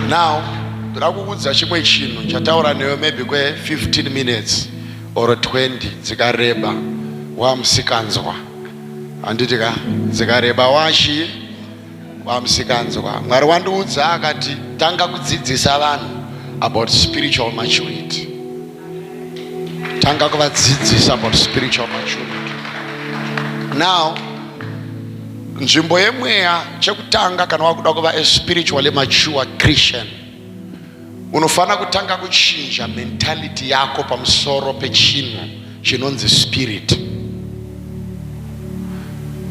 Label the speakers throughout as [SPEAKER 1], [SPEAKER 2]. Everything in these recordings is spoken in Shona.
[SPEAKER 1] Now ndoda kukuudza chimwe chinhu chataura newe maybe kwe 15 minutes or 20 dzikareba wamusikanzwa handiti ka dzikareba wachi wamusikanzwa mwari wandiudza akati tanga kudzidzisa vanhu about spiritual maturity tanga kuvadzidzisa about spiritual maturity now nzvimbo yemweya chekutanga kana wakuda kuva a spiritually mature christian unofanira kutanga kuchinja mentality yako pamusoro pechinhu chinonzi spirit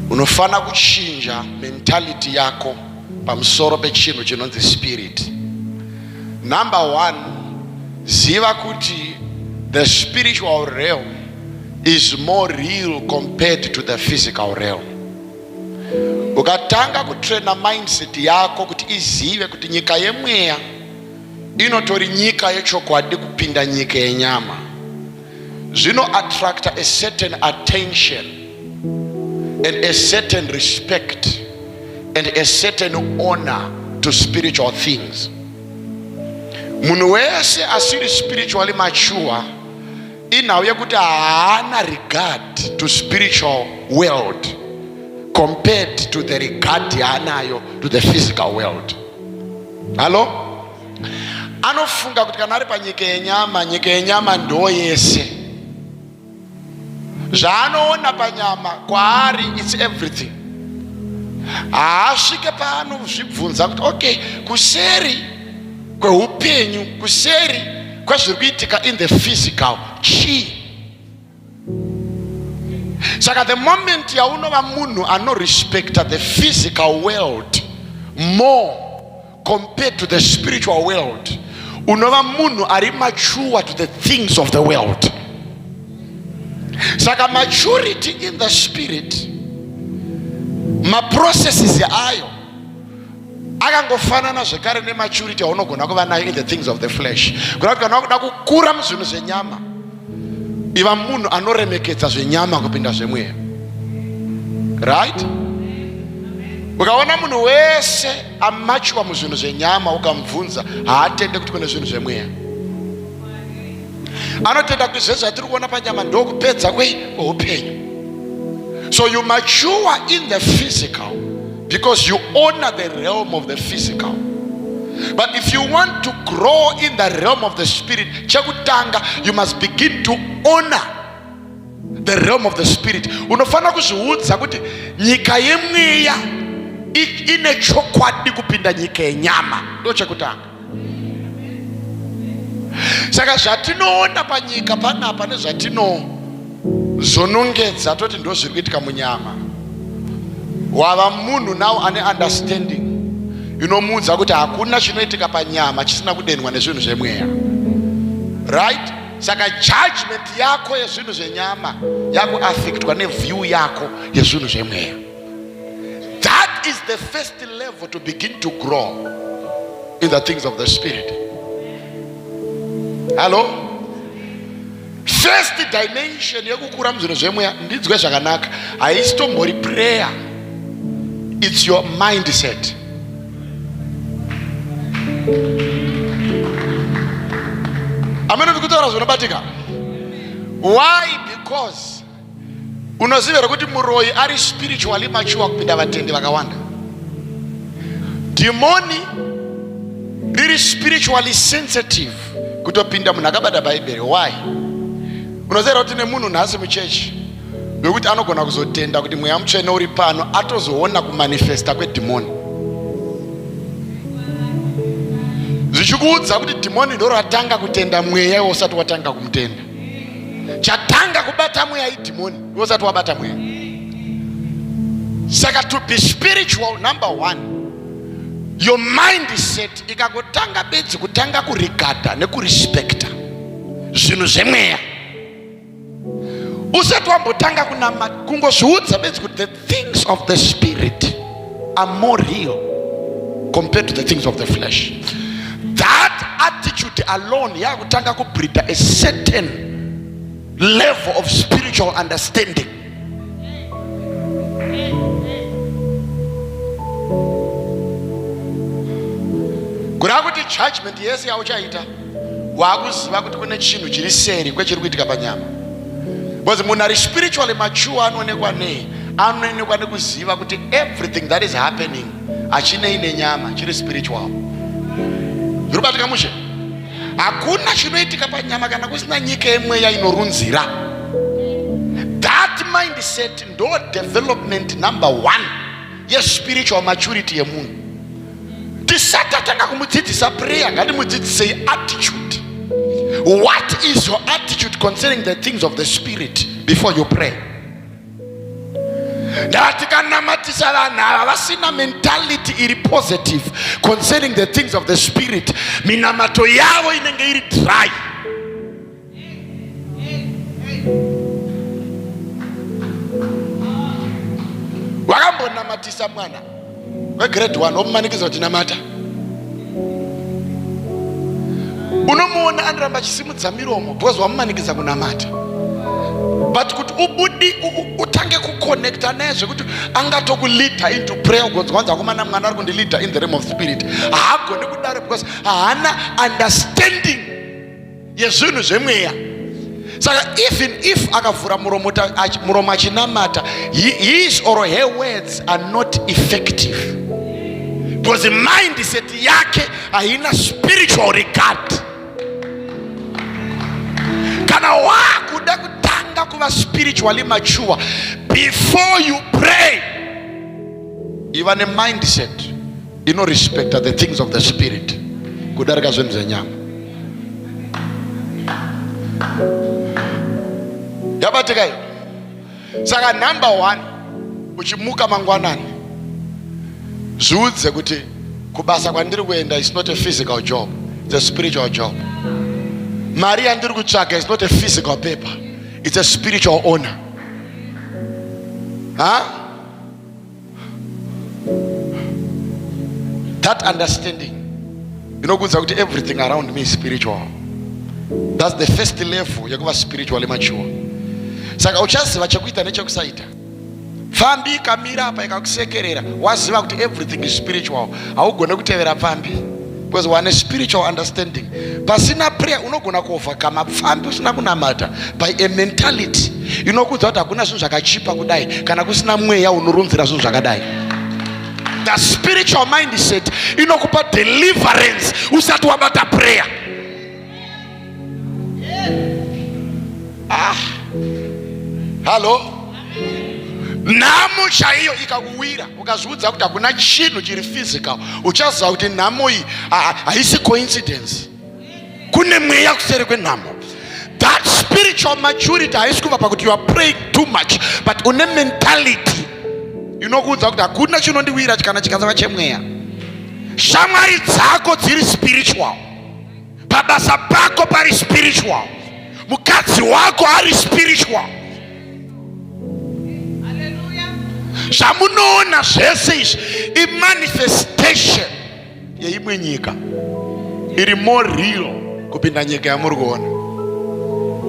[SPEAKER 1] unofanira kuchinja mentality yako pamusoro pechinhu chinonzi spirit number one ziva kuti the spiritual realm is more real compared to the physical realm ukatanga kutraina mindset yako kuti izive kuti nyika yemweya inotori nyika yechokwadi kupinda nyika yenyama zvinoattracta a certain attention and a certain respect and a certain honor to spiritual things munhu wese asiri spiritually mature inhau yekuti haana regard to spiritual world compared to the regard yaanayo to the physical world hallo anofunga kuti kana ari panyika yenyama nyika yenyama ndo yese zvaanoona panyama kwaari its everything haasvike paanozvibvunza kuti okay kuseri kweupenyu kuseri kwezviri kuitika in the physical chii saka the moment yaunova munhu anorespecta the physical world more compared to the spiritual world unova munhu ari mature to the things of the world saka maturity in the spirit maprocesses ayo akangofanana zvekare nematurity aunogona kuva nayo in the things of the flesh kuda kuti kana wakuda kukura muzvinhu zvenyama iva munhu anoremekedza zvenyama kupinda zvemweya right ukaona munhu wese amachiwa muzvinhu zvenyama ukamubvunza haatende kuti kune zvinhu zvemweya anotenda kuti zvese zvatiri kuona panyama ndokupedza kwei kweupenyu so you mature in the physical because you honor the realm of the physical but if you want to grow in the realm of the spirit chekutanga you must begin to honor the realm of the spirit unofanira kuzviudza kuti nyika yemweya ine chokwadi kupinda nyika yenyama ndo chekutanga saka zvatinoona panyika panapa nezvatinozonongedza toti ndo zviri kuitika munyama wava munhu now ane understanding inomuudza kuti hakuna chinoitika panyama chisina kudenhwa nezvinhu zvemweya right saka judgment yako yezvinhu zvenyama yakuafektwa neview yako yezvinhu zvemweya that is the first level to begin to grow in the things of the spirit hallo first dimension yekukura muzvinhu zvemweya ndidzwe zvakanaka haisitombori prayer its your mindset amene ndikutaura zvinobatika why because unoziva here kuti muroyi ari spiritually mature kupinda vatendi vakawanda dhimoni riri spiritually sensitive kutopinda munhu akabata bhaibheri why unoziva here kuti nemunhu nhasi muchechi wekuti anogona kuzotenda kuti mweya mutsvene uri pano atozoona kumanifesta kwedhimoni zvichikuudza kuti dhimoni ndo ratanga kutenda mweya iwe usati watanga kumutenda chatanga kubata mweya idhimoni iwe usati wabata mweya saka to be spiritual number one your mindset ikangotanga bedzi kutanga kurigadha nekurespecta zvinhu zvemweya usati wambotanga kunamata kungozviudza bedzi kuti the things of the spirit are more real compared to the things of the flesh that attitude alone yakutanga kubreeda a certain level of spiritual understanding Kureva kuti judgment yese yauchaita waakuziva kuti kune chinhu chiri seri kwechiri kuitika panyama. Because munhu ari spiritually mature anoonekwa nei? Anoonekwa nekuziva kuti everything that is happening hachinei nenyama, chiri spiritual. Zviri kubatika mushe? Hakuna chinoitika panyama kana kusina nyika yemweya inorunzira. That mindset ndo development number one yespiritual maturity yemunhu. Tisati tatanga kumudzidzisa prayer, ngatimudzidzisei attitude. What is your attitude concerning the things of the spirit before you pray? Ndati kanamatisa vanhu ava vasina mentality iri positive concerning the things of the spirit, minamato yavo inenge iri dry. Wakambonamatisa mwana wegrade 1 womumanikidza kuti namata, unomuona anoramba achisimudza miromo because wamumanikidza kunamata. But kuti ubudi utange kuconnecta naye zvekuti angatokuleader into prayer, ugonzwa wanzi akomana mwana ari kundileader in the realm of spirit, haagoni kudaro because haana understanding yezvinhu zvemweya. Saka even if akavhura muromo muromo achinamata, his or her words are not effective because mindset yake haina spiritual regard. Kana wakuda kutanga kuva spiritually mature, before you pray, iva nemindset inorespecta the things of the spirit kudarika zvinhu zvenyama. Yabatika iyo. Saka number one, uchimuka mangwanani, zviudze kuti kubasa kwandiri kuenda is not a physical job, it's a spiritual job. Mari yandiri kutsvaga is not a physical paper, it's a spiritual honor. Huh? That understanding inokuudza kuti everything around me is spiritual. That's the first level yekuva spiritually mature. Saka uchaziva chekuita nechekusaita. Pfambi ikamira apa ikakusekerera, waziva kuti everything is spiritual, haugone kutevera pfambi because wane spiritual understanding. Pasina prayer unogona kuovercome pfambi usina kunamata by a mentality inokuudza kuti hakuna zvinhu zvakachipa kudai kana kusina mweya unorunzira zvinhu zvakadai. The spiritual mindset inokupa deliverance usati wabata prayer. Ah, hallo, nhamo chaiyo ikakuwira, ukazviudza kuti hakuna chinhu chiri physical, uchaziva kuti nhamo iyi haisi coincidence, kune mweya kuseri kwenhamo. That spiritual maturity haisi kubva pakuti you are praying too much, but une mentality inokuudza kuti hakuna chinondiwira kana chikasava chemweya. Shamwari dzako dziri spiritual, pabasa pako pari spiritual, mukadzi wako ari spiritual. Zvamunoona zvese izvi imanifestation yeimwe nyika iri more real kupinda nyika yamuri kuona.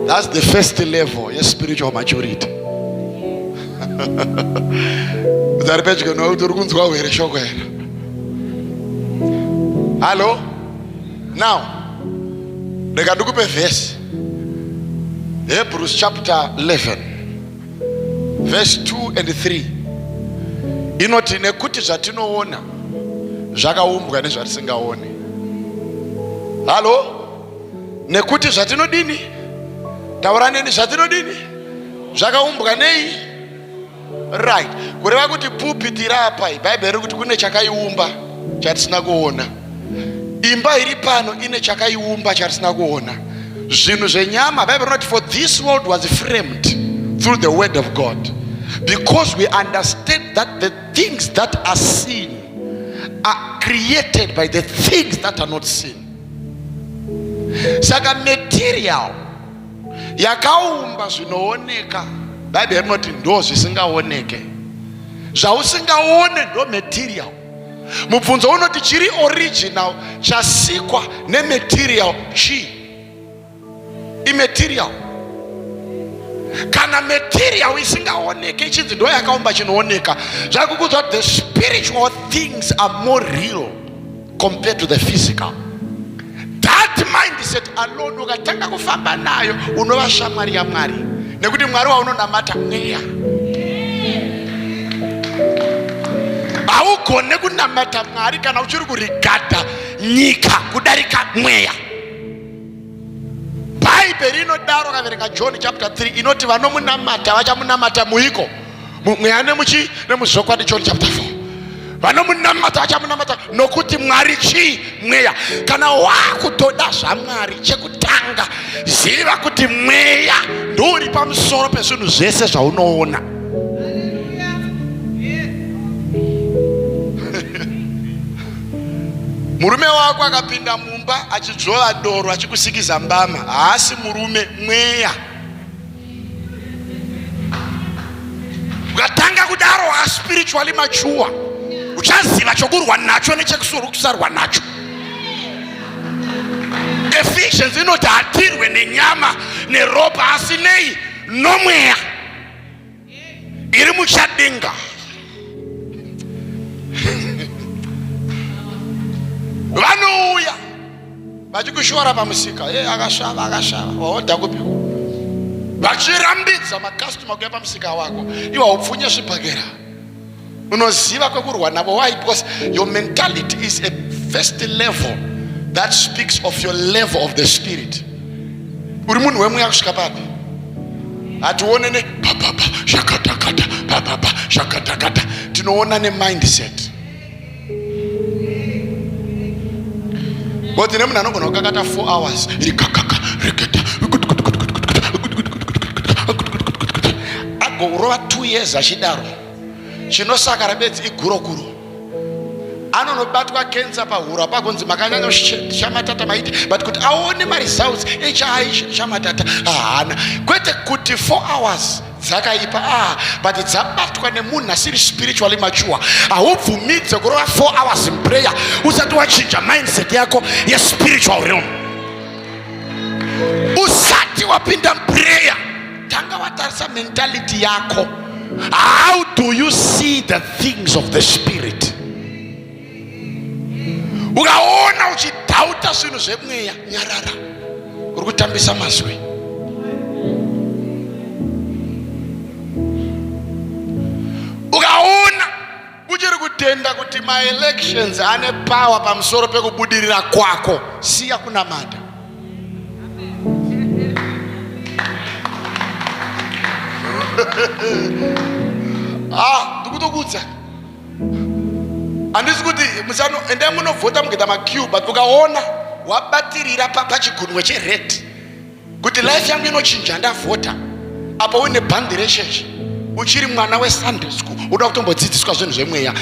[SPEAKER 1] That's the first level yespiritual maturity. Dzari pedyo nokuti uri kunzwa here shoko here? Hallo, now rega ndikupe vhesi, Hebrews chapter 11 verse 2 and 3, inoti nekuti zvatinoona zvakaumbwa nezvatisingaoni. Hallo, nekuti zvatinodini? Taura neni, zvatinodini zvakaumbwa nei? Right, kureva kuti pulpit iri apa, Bhaibheri riri kuti kune chakaiumba chatisina kuona. Imba iri pano ine chakaiumba chatisina kuona, zvinhu zvenyama. Bhaibheri rinoti, "For this world was framed through the word of God, because we understand that the things that are seen are created by the things that are not seen." Saka material yakaumba zvinooneka, Bhaibheri rinoti ndo zvisingaoneke. Zvausingaone ndo material. Mubvunzo unoti chiri original chasikwa nematerial chii? Imaterial. Kana material isingaoneke ichinzi ndo yakaumba chinooneka, zvakukudza kuti the spiritual things are more real. compared to the physical. That mindset alone ukatanga kufamba nayo unova shamwari yaMwari, nekuti Mwari waunonamata mweya. Haugone kunamata Mwari kana uchiri kuregarda nyika kudarika mweya. Bhaibheri inodaro, kaverenga John chapter 3, inoti vanomunamata vachamunamata muiko mumweya nemuchi nemuzvokwadi. John chapter 4, vanomunamata vachamunamata nokuti Mwari chii? Mweya. Kana wakutoda zvaMwari, chekutanga ziva kuti mweya ndouri pamusoro pezvinhu zvese zvaunoona. Murume wako akapinda mumba achidzvova doro, achikusikiza mbama, haasi murume, mweya. Ukatanga kudaro waspiritually mature, uchaziva chokurwa nacho nechekusarwa nacho. Ephesians inoti hatirwe nenyama neropa, asi nei? Nomweya iri muchadenga. Vanouya vachikushora pamusika, e akasvava, akasvava, waodha kupiko, vachirambidza macustomer kuya pamusika wako. Iwa upfunye zvibhakera, unoziva kwekurwa navo. Why? Because your mentality is a first level that speaks of your level of the spirit. Uri munhu wemweya kusvika papi? Hatione ne papapa zvakatakata, papapa zvakatakata, tinoona nemindset. But nemunhu anogona kukakata 4 hours iri kakaka reketa, agorova 2 years achidaro, chinosakara bedzi igurokuro. Anonobatwa kensa pahuro pakunzi makanyanya shamatata maita, but kuti aone maresults echai shamatata haana. Kwete kuti 4 hours dzakaipa, ah, but dzabatwa nemunhu asiri spiritually mature. Haubvumidze kurova 4 hours in prayer usati wachinja mindset yako yespiritual realm. Usati wapinda muprayer, tanga watarisa mentality yako. How do you see the things of the spirit? Ukaona uchidoubta zvinhu zvemweya, nyarara, uri kutambisa mazwi. Ukaona uchiri kutenda kuti maelections ane power pamusoro pekubudirira kwako, siya kunamata. Ah, ndikutokudza, handisi kuti musano endai munovhota mukuita maqueue, but ukaona wabatirira pachigunwe chered kuti life yangu inochinja ndavhota, apo uine bhandi rechechi, uchiri mwana weSunday school, uda kutombodzidziswa zvinhu zvemweya.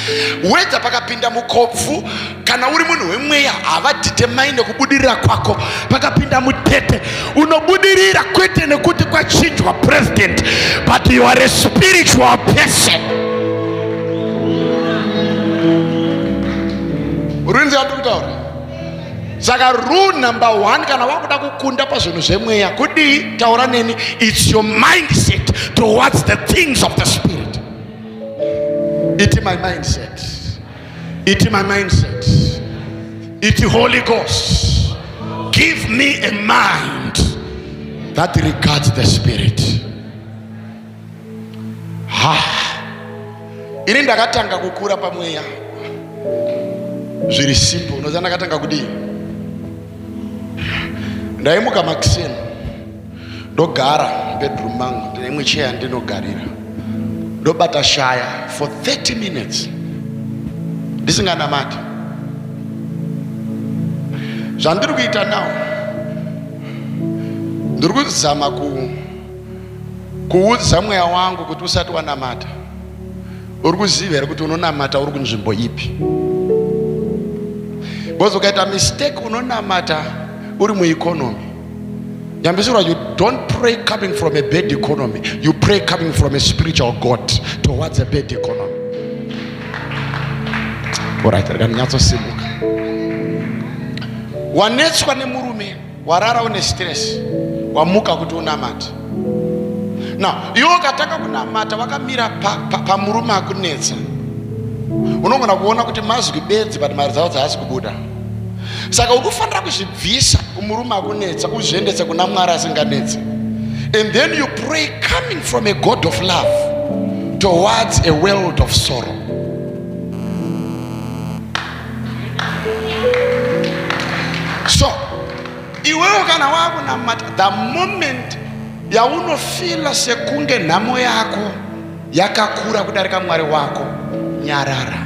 [SPEAKER 1] Wedza pakapinda mukobvu, kana uri munhu wemweya havadetermine kubudirira kwako. Pakapinda mutete unobudirira, kwete nekuti kwachinjwa president, but you are a spiritual person. Urinzi yandiri kutaura. Saka rule number one, kana wakuda kukunda pazvinhu zvemweya, kudii? Taura neni. It's your mindset towards the things of the spirit. Iti my mindset, iti my mindset, iti Holy Ghost, give me a mind that regards the spirit. Ha, ini ndakatanga kukura pamweya zviri simple. Unoziva ndakatanga kudii? Ndaimuka makuseni, ndogara bedroom mangu, ndine imwe cheya ndinogarira, ndobata shaya for 30 minutes ndisinganamati. Zvandiri kuita now, ndiri kuzama kuudza mweya wangu kuti usati wanamata, uri kuziva here kuti unonamata uri kunzvimbo ipi? Because ukaita mistake, unonamata uri mueconomy. Nyambisirwa, you don't pray coming from a bad economy. You pray coming from a spiritual God towards a bad economy. Alright, rega ndinyatsosimuka. Wanetswa nemurume, warara une stress, wamuka kuti unamate. Now iwe ukatanga kunamata wakamira pamurume pa akunetsa. Unogona kuona kuti mazwi bedzi, but mari dzavo dzaasi kubuda. Saka ukufanira kuzvibvisa kumurume akunetsa, uzviendese kuna Mwari asinganetsi. And then you pray coming from a God of love towards a world of sorrow. So iwewo kana wakunamata, the moment yaunofila sekunge nhamo yako yakakura kudarika Mwari wako, nyarara.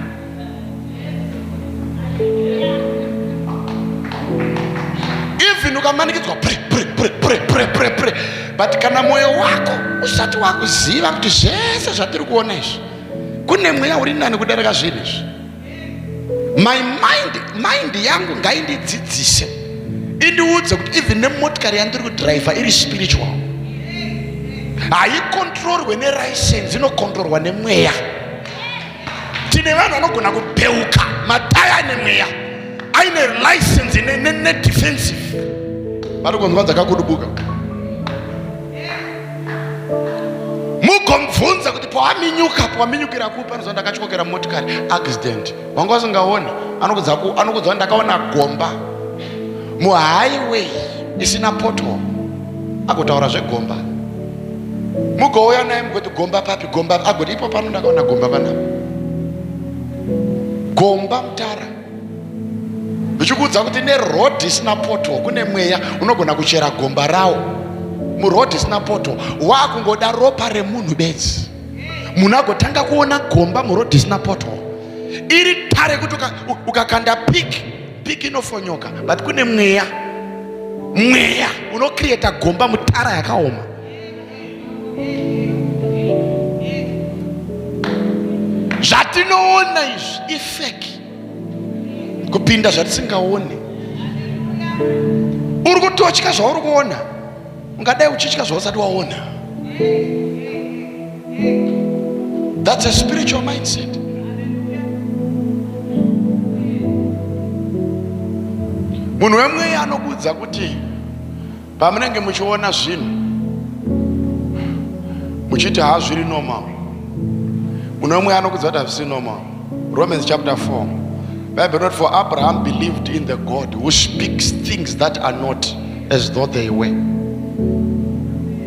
[SPEAKER 1] Even ukamanikidzwa pre pre pre pre pre pre pre, but kana mwoyo wako usati wakuziva kuti zvese zvatiri kuona izvi kune mweya uri nani kudarika zvinhu izvi, my mind yangu ngaindidzidzise, indiudze kuti even nemotikari yandiri kudhiraivha iri spiritual, haikontrorwe nelicense, inokontrorwa nemweya. Tine vanhu vanogona kubheuka mataya nemweya aine license nedefensive, vari kunzwa dzakakudubuka. Mugomubvunza kuti pawaminyuka, pawaminyukira kupi, anoziva ndakatyokera motikari, accident. Wanga usingaoni, anokudza ndakaona gomba muhighway isina pothole, agotaura zvegomba. Mugouya naye mugoti gomba papi, gomba, agoti ipo pano ndakaona gomba panapa, gomba mutara. Ndichikuudza kuti nerodhi isina pothole kune mweya unogona kuchera gomba rawo murodhi isina pothole. Wakungoda ropa remunhu bedzi, munhu agotanga kuona gomba murodhi isina pothole. Iri tare kuti ukakanda piki, piki inofonyoka, but kune mweya, mweya unocreata gomba mutara yakaoma. Zvatinoona izvi ifeki kupinda zvatisingaoni. Uri kutotya zvauri kuona, ungadai uchitya zvausati waona. That's a spiritual mindset. Munhu wemweya anokuudza kuti pamunenge muchiona zvinhu muchiti hazviri normal, munhu wemweya anokuudza kuti hazvisi normal. Romans chapter 4, Bible not for Abraham believed in the God who speaks things that are not as though they were.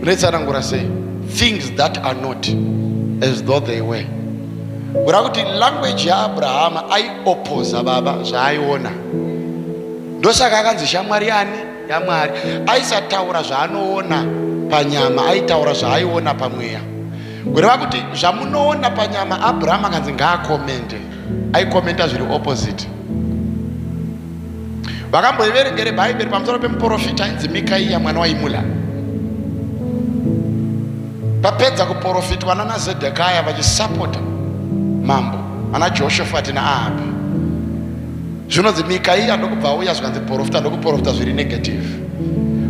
[SPEAKER 1] Unoitsanangura sei things that are not as though they were? Kureva kuti language yaAbrahama aiopoza baba zvaaiona, ndosaka akanzi shamwari yani yaMwari. Aisataura zvaanoona panyama, aitaura zvaaiona pamweya. Kureva kuti zvamunoona panyama, Abraham akanzi ngaakomende, aikomenda zviri opposite. Vakamboiverengere Bhaibheri pamusoro pemuprofita ainzi Mikaiya mwana waImula. Papedza kuprofitwa nana Zedhekaya vachisapota mambo ana Jehoshafati naAhabhi, zvinonzi Mikaiya ndokubva auya, zvikanzi profita, ndokuprofita zviri negative.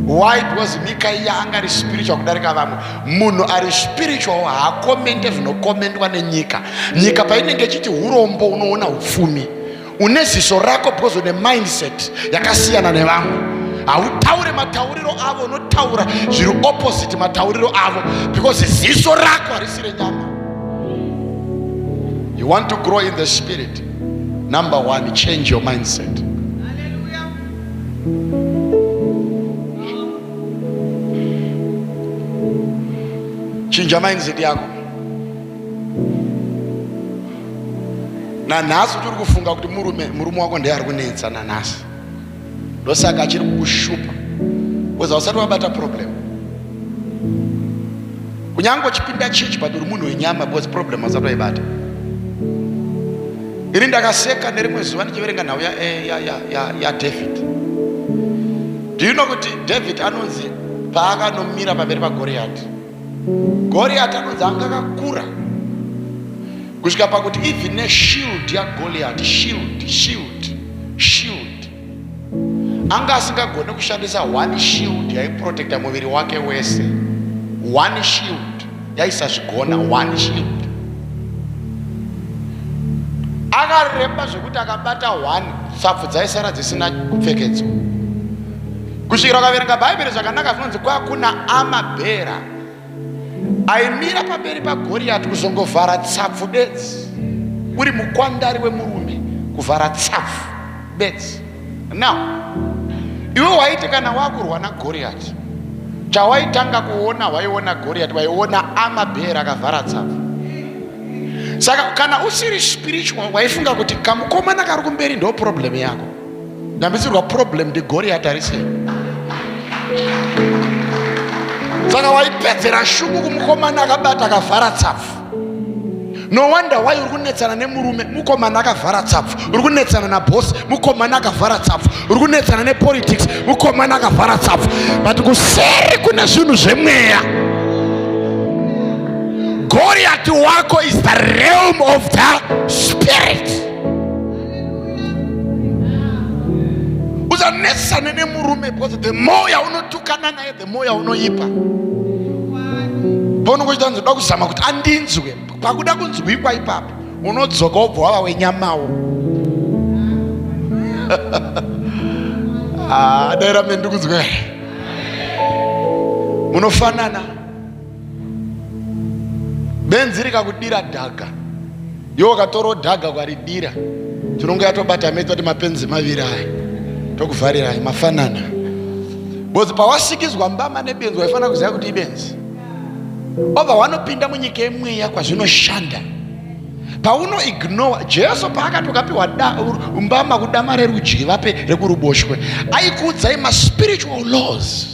[SPEAKER 1] Why? Because Mikaiya anga ari spiritual kudarika vamwe. Munhu ari spiritual haakomente zvinokomendwa nenyika. Nyika painenge ichiti urombo, unoona upfumi. Une ziso rako because une mindset yakasiyana nevamwe. Hautaure matauriro avo, unotaura zviri opposite matauriro avo because ziso rako harisi renyama. You want to grow in the spirit, number one, change your mindset. Chinja mindset yako. Nanhasi uchiri kufunga kuti murume wako ndiye ari kunetsa nanhasi, ndosaka achiri kukushupa, because hausati wabata problem. Kunyange uchipinda church, but uri munhu wenyama because problem hausati waibata. Ini ndakaseka nerimwe zuva ndichiverenga nhau yaDavid. Do you know kuti David anonzi paakanomira pamberi paGoriati, Goriati anonzi anga akakura kusvika pakuti even neshield yaGoliati, shield shield shield, anga asingagone kushandisa one shield yaiprotecta muviri wake wese. One shield yaisazvigona. One shield akaremba zvekuti akabata one, tsapfu dzaisara dzisina kupfekedzwa. Kusvikira ukaverenga Bhaibheri zvakanaka, zvinonzi kwakuna amabhera aimira pamberi paGoriati kuzongovhara tsapfu bedzi. Uri mukwandari wemurume kuvhara tsapfu bedzi. Now iwe waiti kana wakurwa naGoriati, chawaitanga kuona waiona Goriati, waiona amabhera akavhara tsapfu. Saka kana usiri spiritual waifunga kuti kamukomana kari kumberi ndo problem yako. Ndambisirwa problem ndiGoriati arisei. Saka waipedzera shungu kumukomana akabata akavhara tsapfu. No wonder why uri kunetsana nemurume, mukomana akavhara tsapfu. Uri kunetsana naboss, mukomana akavhara tsapfu. Uri kunetsana nepolitics, mukomana akavhara tsapfu. But kuseri kune zvinhu zvemweya. Goliath wako is the realm of the spirit. Usanetsane nemurume because the more yaunotukana naye the more yaunoipa. Paunongochita nzoda kuzama kuti andinzwe, pakuda kunzwikwa ipapo unodzoka wobva wava wenyamawo. Ah, dai rambe ndikunzwa here? Munofanana. Benzi rikakudira dhaga, iwe ukatorawo dhaga ukaridira, tinonge yatobata meso toti mapenzi maviri aya, tokuvharirai mafanana. Because pawasikidzwa mbama nebenzi waifanira kuziva kuti ibenzi. Obva wanopinda munyika yemweya kwazvinoshanda. Pauno ignore Jesu paakati ukapiwa mbama kudama rerudyi vape rekuruboshwe, aikuudzai maspiritual laws.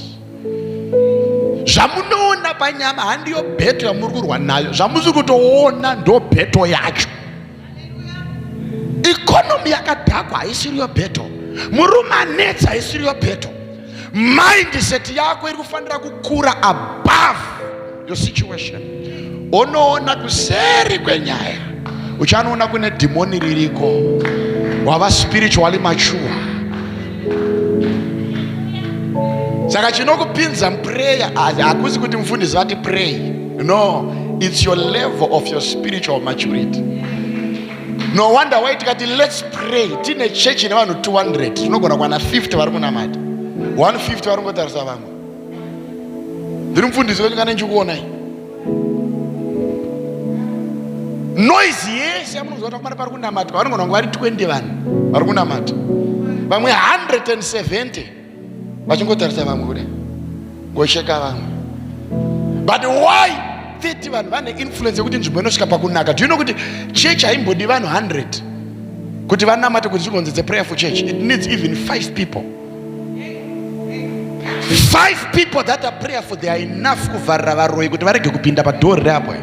[SPEAKER 1] Zvamunoona panyama handiyo bheto yamuri kurwa nayo, zvamusiri kutoona ndo bheto yacho. Economy yakadhakwa haisiriyo bheto, murume anetsa haisiriyo bheto. Mindset yako iri kufanira kukura above your situation. Unoona kuseri kwenyaya, uchanoona kune dhimoni ririko, wava spiritually mature. Saka chinokupinza muprayer hakusi kuti mufundisi vati pray. No, it's your level of your spiritual maturity. No wonder why tikati let's pray tine church ine vanhu 200 tinogona kuwana 50 vari kunamata, 150 vari kungotarisa vamwe. Ndiri mufundisi wenyu kana ndichikuonai. Noise yese yamunoziva kuti vakomana pari kunamatwa, vanogona kunge vari 20 vanhu vari kunamata, vamwe 170 vachingotarisa vamwe kudai, ngocheka vamwe. But why 30 vanhu vane influence yekuti nzvimbo inosvika pakunaka? Do you know kuti church haimbodi vanhu 100 kuti vanamate kuti zvigonzi it's a prayerful church? It needs even 5 people. 5 people that are prayerful, they are enough kuvharira varoyi kuti varege kupinda padhori reapo.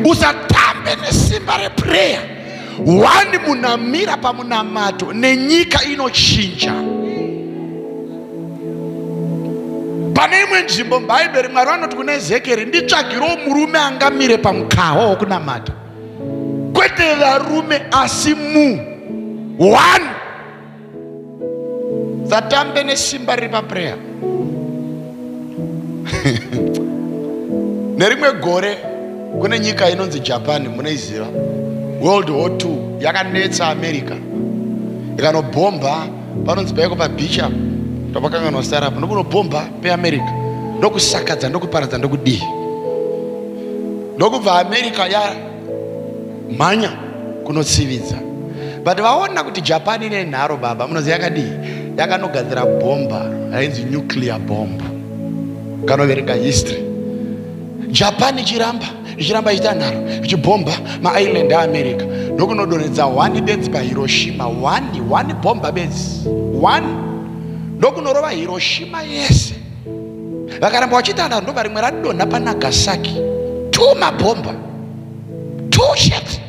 [SPEAKER 1] Usatambe nesimba reprayer. One munhu amira pamunamato nenyika inochinja. Pane imwe nzvimbo muBhaibheri Mwari vanoti kuna Ezekieri, nditsvagirewo murume angamire pamukaha wokunamata, kwete varume asi mu one. Satambe nesimba riri paprayer. Nerimwe gore kune nyika inonzi Japan, munoiziva, World War II yakanetsa America, ikanobhomba panonzi paiko pabeach apo, tapakanganwa zita rapo, ndokunobhomba peAmerica, ndokusakadza, ndokuparadza, ndokudii, ndokubva America yamhanya kunotsividza. But vaona kuti Japan ine nharo baba, munoziva yakadii? Yakanogadzira bhomba rainzi nuclear bomb. Kanoverenga history, Japan ichiramba ichiramba ichiita nharo, ichibhomba maisland eAmerica, ndokunodonhedza one bedzi paHiroshima, one bhomba bedzi, one, ndokunorova Hiroshima yese. Vakaramba vachiita nharo, ndobva rimwe radonha paNagasaki, 2 mabhomba, 2 shit,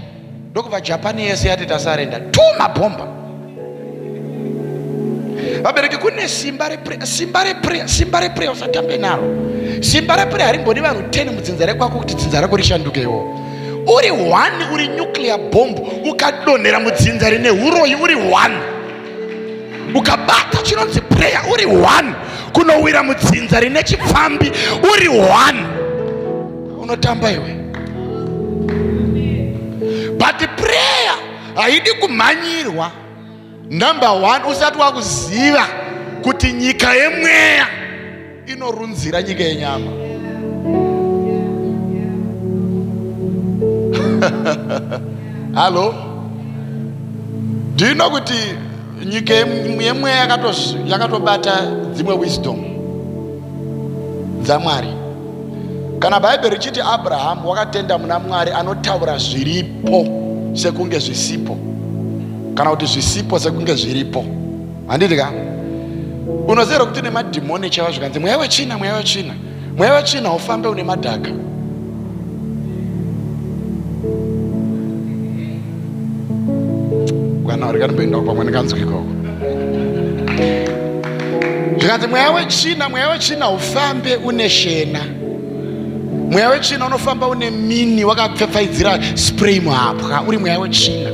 [SPEAKER 1] ndokubva Japan yese yati tasarenda, 2 mabhomba. Vabereki, kune simba reprayer, simba reprayer, simba reprayer, usatambe naro. Simba reprayer harimbodi vanhu 10 mudzinza rekwako kuti dzinza rako rishandukewo. Uri one, uri nuclear bomb, ukadonhera mudzinza rine huroyi uri one, ukabata chinonzi prayer uri one, kunowira mudzinza rine chipfambi uri one, unotamba iwe. But prayer haidi kumhanyirwa. Number 1, usati wakuziva kuti nyika yemweya inorunzira nyika yenyama. Hallo, do you know kuti nyika yemweya yakatobata dzimwe wisdom dzaMwari? Kana Bhaibheri richiti Abrahamu wakatenda muna Mwari anotaura zviripo sekunge zvisipo, kana kuti zvisipo sekunge zviripo, handiti ka? Unoziva kuti nemadhimoni chaiva zvikanzi mweya wetsvina, mweya wetsvina, mweya wetsvina ufambe une madhaka. Kana rikanimboendawo pamwe ndinganzwa ikoko zvikanzi mweya wetsvina, mweya wetsvina ufambe une shena, mweya wetsvina unofamba une mini wakapfepfaidzira spray muhapwa, uri mweya wetsvina.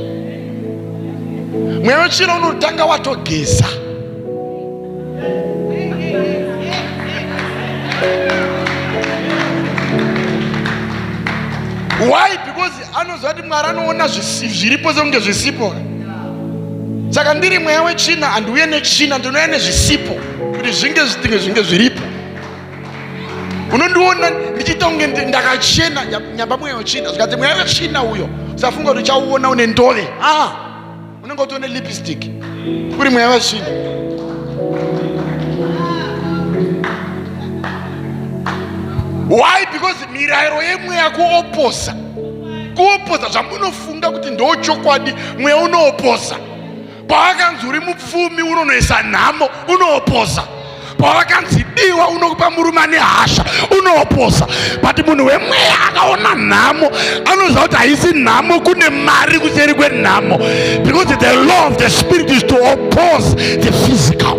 [SPEAKER 1] Mweya wetsvina unotanga watogeza. Why? Because anoziva kuti Mwari anoona zviripo sekunge zvisipo. Saka ndiri mweya wetsvina, handiuye netsvina, ndinouya nezvisipo kuti zvinge zvitinge zvinge zviripo. Unondiona ndichiita kunge ndakachena, nyamba mweya wetsvina. Zvikati mweya wetsvina uyo usafunga kuti uchauona une ndove. Ah, unenge utoone lipstick uri mweya wetsvina. Why? Because mirayiro yemweya kuoposa, kuoposa zvamunofunga kuti ndo chokwadi, mweya unooposa. Pawakanzi uri mupfumi unonoisa nhamo, unooposa. Pawakanzi diwa unokupa murume ane hasha, unooposa. But munhu wemweya akaona nhamo anoziva kuti haisi nhamo, kune mari kuseri kwenhamo, because the law of the spirit is to oppose the physical.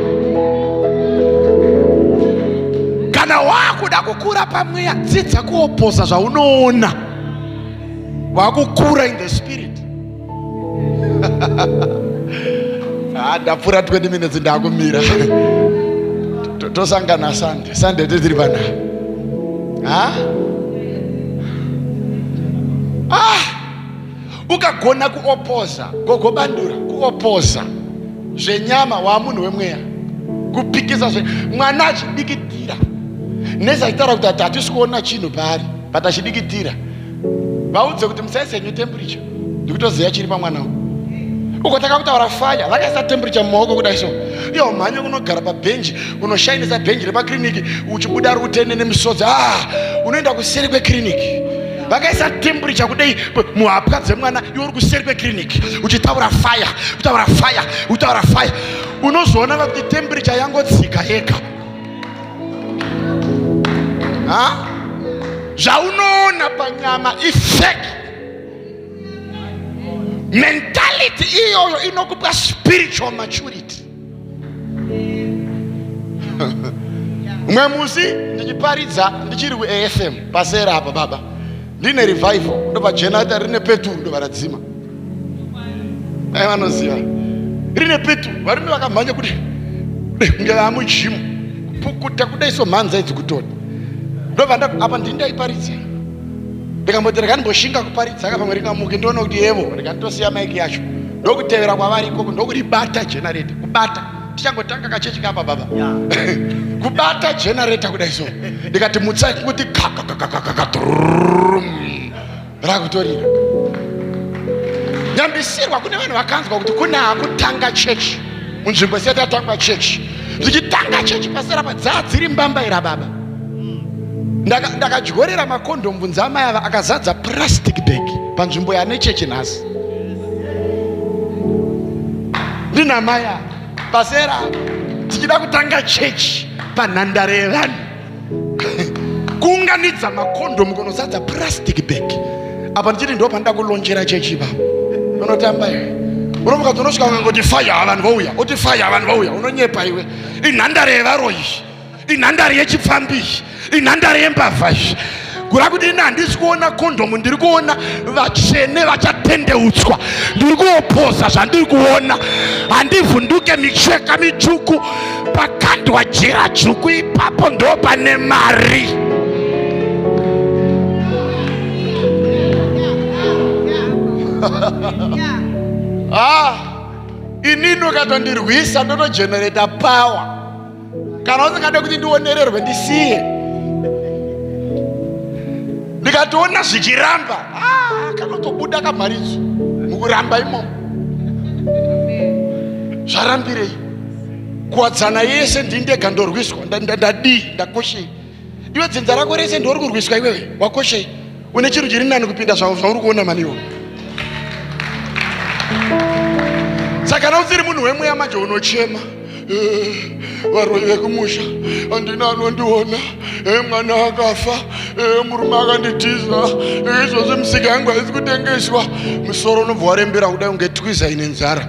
[SPEAKER 1] Kana wakuda kukura pamweya, dzidza kuoposa zvaunoona, wakukura in the spirit. Ah, ndapfuura 20 minutes, ndakumira. Tosangana Sunday. Sunday tiri pana. Ha? Ah! Ukagona kuopoza, gogo bandura, kuopoza zvenyama, waamunhu wemweya. Kupikisa zve mwana achidikitira. Nesi achitaura kuti hatisi kuona chinhu paari, but achidikitira. Vaudze kuti musaise henyu temperature, ndikutoziva chiri pamwana uyu. Ukotanga kutaura fire, vakaisa temperature mumaoko kudai so. Iyo mhanya kunogara pabhenji, unoshainisa bhenji repakiriniki, uchibuda rutene nemisodzi. Ah, unoenda kuseri kwekiriniki. Vakaisa temperature kudai muhapwa dzemwana, iwe uri kuseri kwekiriniki uchitaura fire, utaura fire, utaura fire. Unozoona kuti temperature yangodzika yega. Ha? Zvaunoona panyama ifake. Mentality iyoyo inokupa spiritual maturity. Mumwe musi ndichiparidza ndichiri kuAFM pasera apa baba, ndine revival, ndobva generator rine peturu, ndobva radzima. Ai vanoziva rine peturu, varume vakamhanya kuti kunge vamujimu kupukuta kudai so mhanza idzi kutota. Ndobva apa ndini ndaiparidza, ndikamboti rekandimboshinga kuparidza ka pamwe ringamuke, ndione kuti yevo, rikanditosiya maiki yacho, ndokutevera kwavari ikoko, ndokuribata generator, kubata tichangotanga kachechi kapa baba, kubata generator kudai so, ndikati mutsai, kungoti kakakakakaka rakutorira. Nyambisirwa kune vanhu vakanzwa kuti kune akutanga chechi munzvimbo isati yatangwa chechi, zvichitanga chechi pasera padzaa dziri mbambaira baba. Ndakadyorera makondomu bvunza amai ava, akazadza plastic bag panzvimbo yane chechi nhasi. Ndina mai ava pasera tichida kutanga chechi panhandare yevanhu, kuunganidza makondomu kunozadza plastic bag apa, ndichiti ndo pandida kulonjera chechi ipapo. Unotamba iwe, unomuka unosvika ukangoti fire, vanhu vouya, oti fire, vanhu vouya, unonyepa iwe. Inhandare yevaroyi, inhandare yechipfambi, inhandare yembavha izvi. Kura kuti ini handisi kuona kondomu, ndiri kuona vatsvene vachatendeutswa, ndiri kuopoza zvandiri kuona. Handivhunduke micheka mitsvuku pakandwa jira dzvuku, ipapo ndo pane mari. Ah, inini ukatondirwisa ndotogenerata power. Kana usingade kuti ndionererwe, ndisiye. Ndikatoona zvichiramba, ah, Kanotobuda kamharidzo mukuramba imomo. Zvarambirei? Kuwadzana yese ndindega ndorwiswa, ndadii, ndakoshei? Iwe dzinza rako rese ndori kurwiswa iwewe, wakoshei? Une chinhu chiri nani kupinda zvauri kuona maniwo. Saka kana usiri munhu wemweya manje unochema, varoyi vekumusha handina anondiona, mwana akafa, murume akanditiza, izvozvi misika yangu haisi kutengeswa. Musoro unobva warembera kudai unge twiza ine nzara.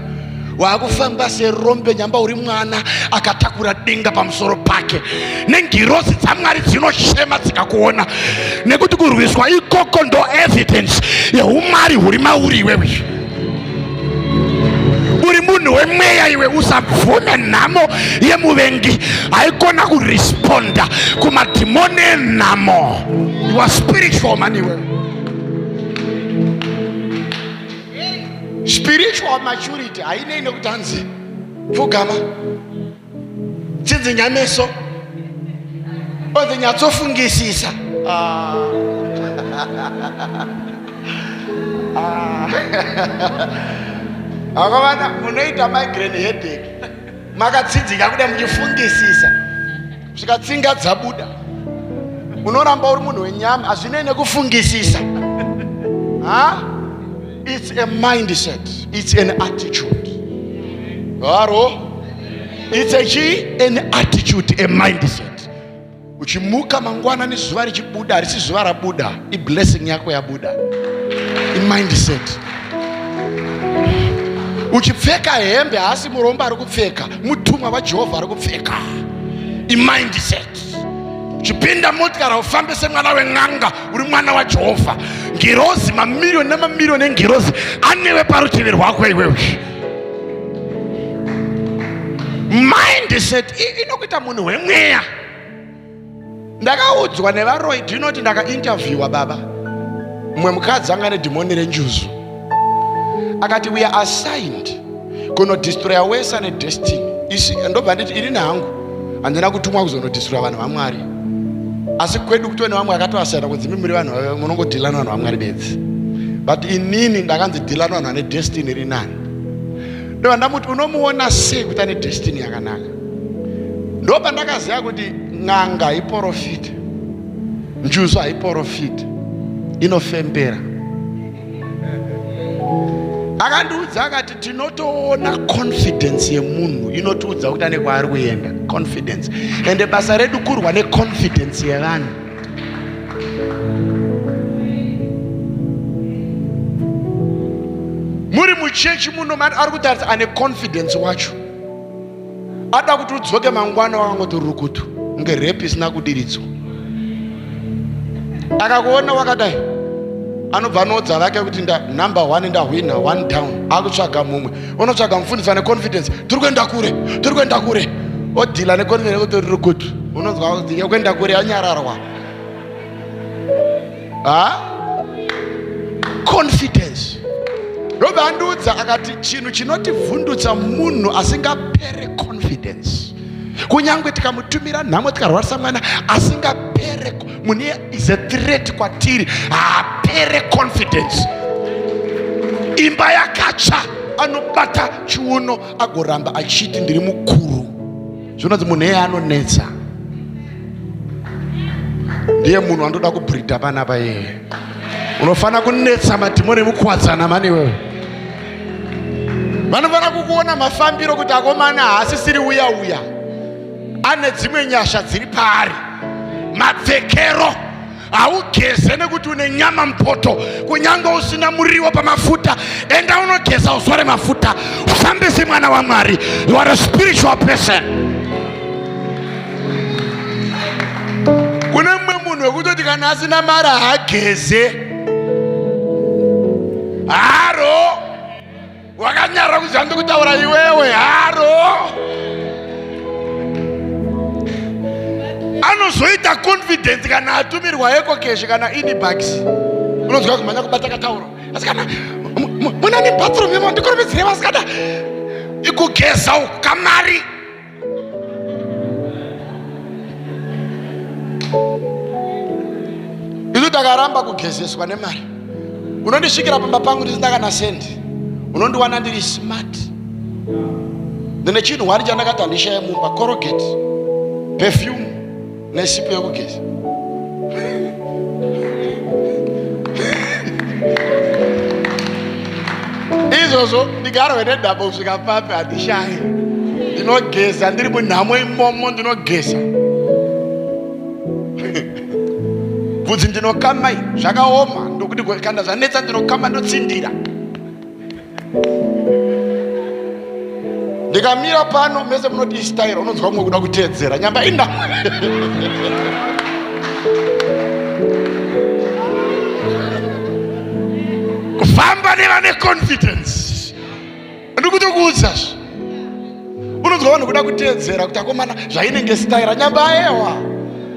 [SPEAKER 1] Waakufamba serombe nyamba uri mwana akatakura denga pamusoro pake, nengirozi dzaMwari dzinochema dzikakuona, nekuti kurwiswa ikoko ndo evidence yeumwari huri mauri iwewe. Uri munhu wemweya iwe, usabvume nhamo yemuvengi. Haikona kuresponda kumadhimoni enhamo. You are spiritual man iwewe. Spiritual maturity hainei nekuti hanzi pfugama, tsinzinya meso, onzi nyatsofungisisa. Akomana, munoita migraine headache makatsinzika kuda muchifungisisa svika tsinga dzabuda. Unoramba uri munhu wenyama, hazvinei nekufungisisa. Ha? It's a mindset, it's an attitude. Haro? It's a chi? An attitude, a mindset. Uchimuka mangwana nezuva richibuda, harisi zuva rabuda, iblessing yako yabuda. Imindset. Uchipfeka hembe, haasi murombo ari kupfeka, mutumwa waJehovha ari kupfeka. Imindset. Uchipinda motikari, ufambe semwana wen'anga, uri mwana waJehovha. Ngirozi, mamiriyoni nemamiriyoni engirozi anewe parutivi rwako iwewe. Mindset inokuita munhu wemweya. Ndakaudzwa nevaroyi, ndinoti ndakainterviewa baba mumwe mukadzi anga nedhimoni renjuzu, akati we are assigned kunodestroya wese ane destiny. Isi ndobva nditi ini hangu handina kutumwa kuzonodestroya vanhu vaMwari, asi kwedu kutove nevamwe akatoasiyana kunzi imi muri vanhu munongodhila nevanhu vaMwari bedzi, but inini ndakanzi dhila nevanhu vane destiny iri nani. Ndobva ndamuti unomuona sei kuti ane destiny yakanaka? Ndopandakaziva kuti n'anga haiporofiti, njuzu haiporofiti, inofembera. Akandiudza akati tinotoona confidence yemunhu inotiudza kuti ane kwaari kuenda. Confidence. Ende basa redu kurwa neconfidence yevanhu. Muri muchechi muno ari kutarisa ane confidence wacho, ada kuti udzoke mangwana wakangoti rukutu kunge repi isina kudiridzwa. Akakuona wakadai anobva anoudza vake kuti number 1 ndahwina, 1 down. Akutsvaga mumwe, unotsvaga mufundisi ane confidence, tiri kuenda kure, tiri kuenda kure. Odhila neconfidence kuti rukutu, unonzwa kuti yekuenda kure yanyararwa. Ha? Confidence. Ndobva andiudza akati chinhu chinotivhundutsa munhu asingapere confidence, kunyange tikamutumira nhamo tikarwarisa mwana asingapere, munhu is a threat kwatiri, haapere confidence. Imba yakatsva anobata chiuno agoramba achiti ndiri mukuru. Zvinonzi munhu iye anonetsa, ndiye munhu andoda kubhridha panapa. Iyeye unofanira kunetsa madhimoni emukuwadzana mani iwewe. Vanofanira kukuona mafambiro kuti akomana haasisiri uya uya, ane dzimwe nyasha dziri paari. Mapfekero, haugeze nekuti une nyama mupoto, kunyange usina muriwo pamafuta, enda unogeza uzore mafuta, ufambe semwana waMwari. You are a spiritual person. Kune mumwe munhu wekutoti kana asina mari haageze. Haro, wakanyara kuziva ndikutaura iwewe. Haro, anozoita confidence kana atumirwa EcoCash kana InnBucks, unonzwa kumhanya kubata katauro. Asi kana muna nebathroom yemo, ndikurumidzire vasikana ikugeza uku kamari. Isu takaramba kugezeswa nemari. Unondisvikira pamba pangu ndisina kana sendi, unondiwana ndiri smart, ndine chinhu wani chandakati handishaye mumba, Colgate, perfume nesipo yekugeza. Izvozvo ndigarwe nedhabo kusvika papi, handishaye. Ndinogeza ndiri munhamo imomo, ndinogeza bvudzi ndinokama, zvakaoma ndokuti kana zvanetsa ndinokama, ndotsindira. Ndikamira pano mese munoti istyle, unonzwa mumwe kuda kuteedzera nyamba inda. Kufamba nevane confidence, ndikutokuudzazve, unonzwa vanhu kuda kuteedzera kuti akomana zvainenge style nyamba. Ayewa,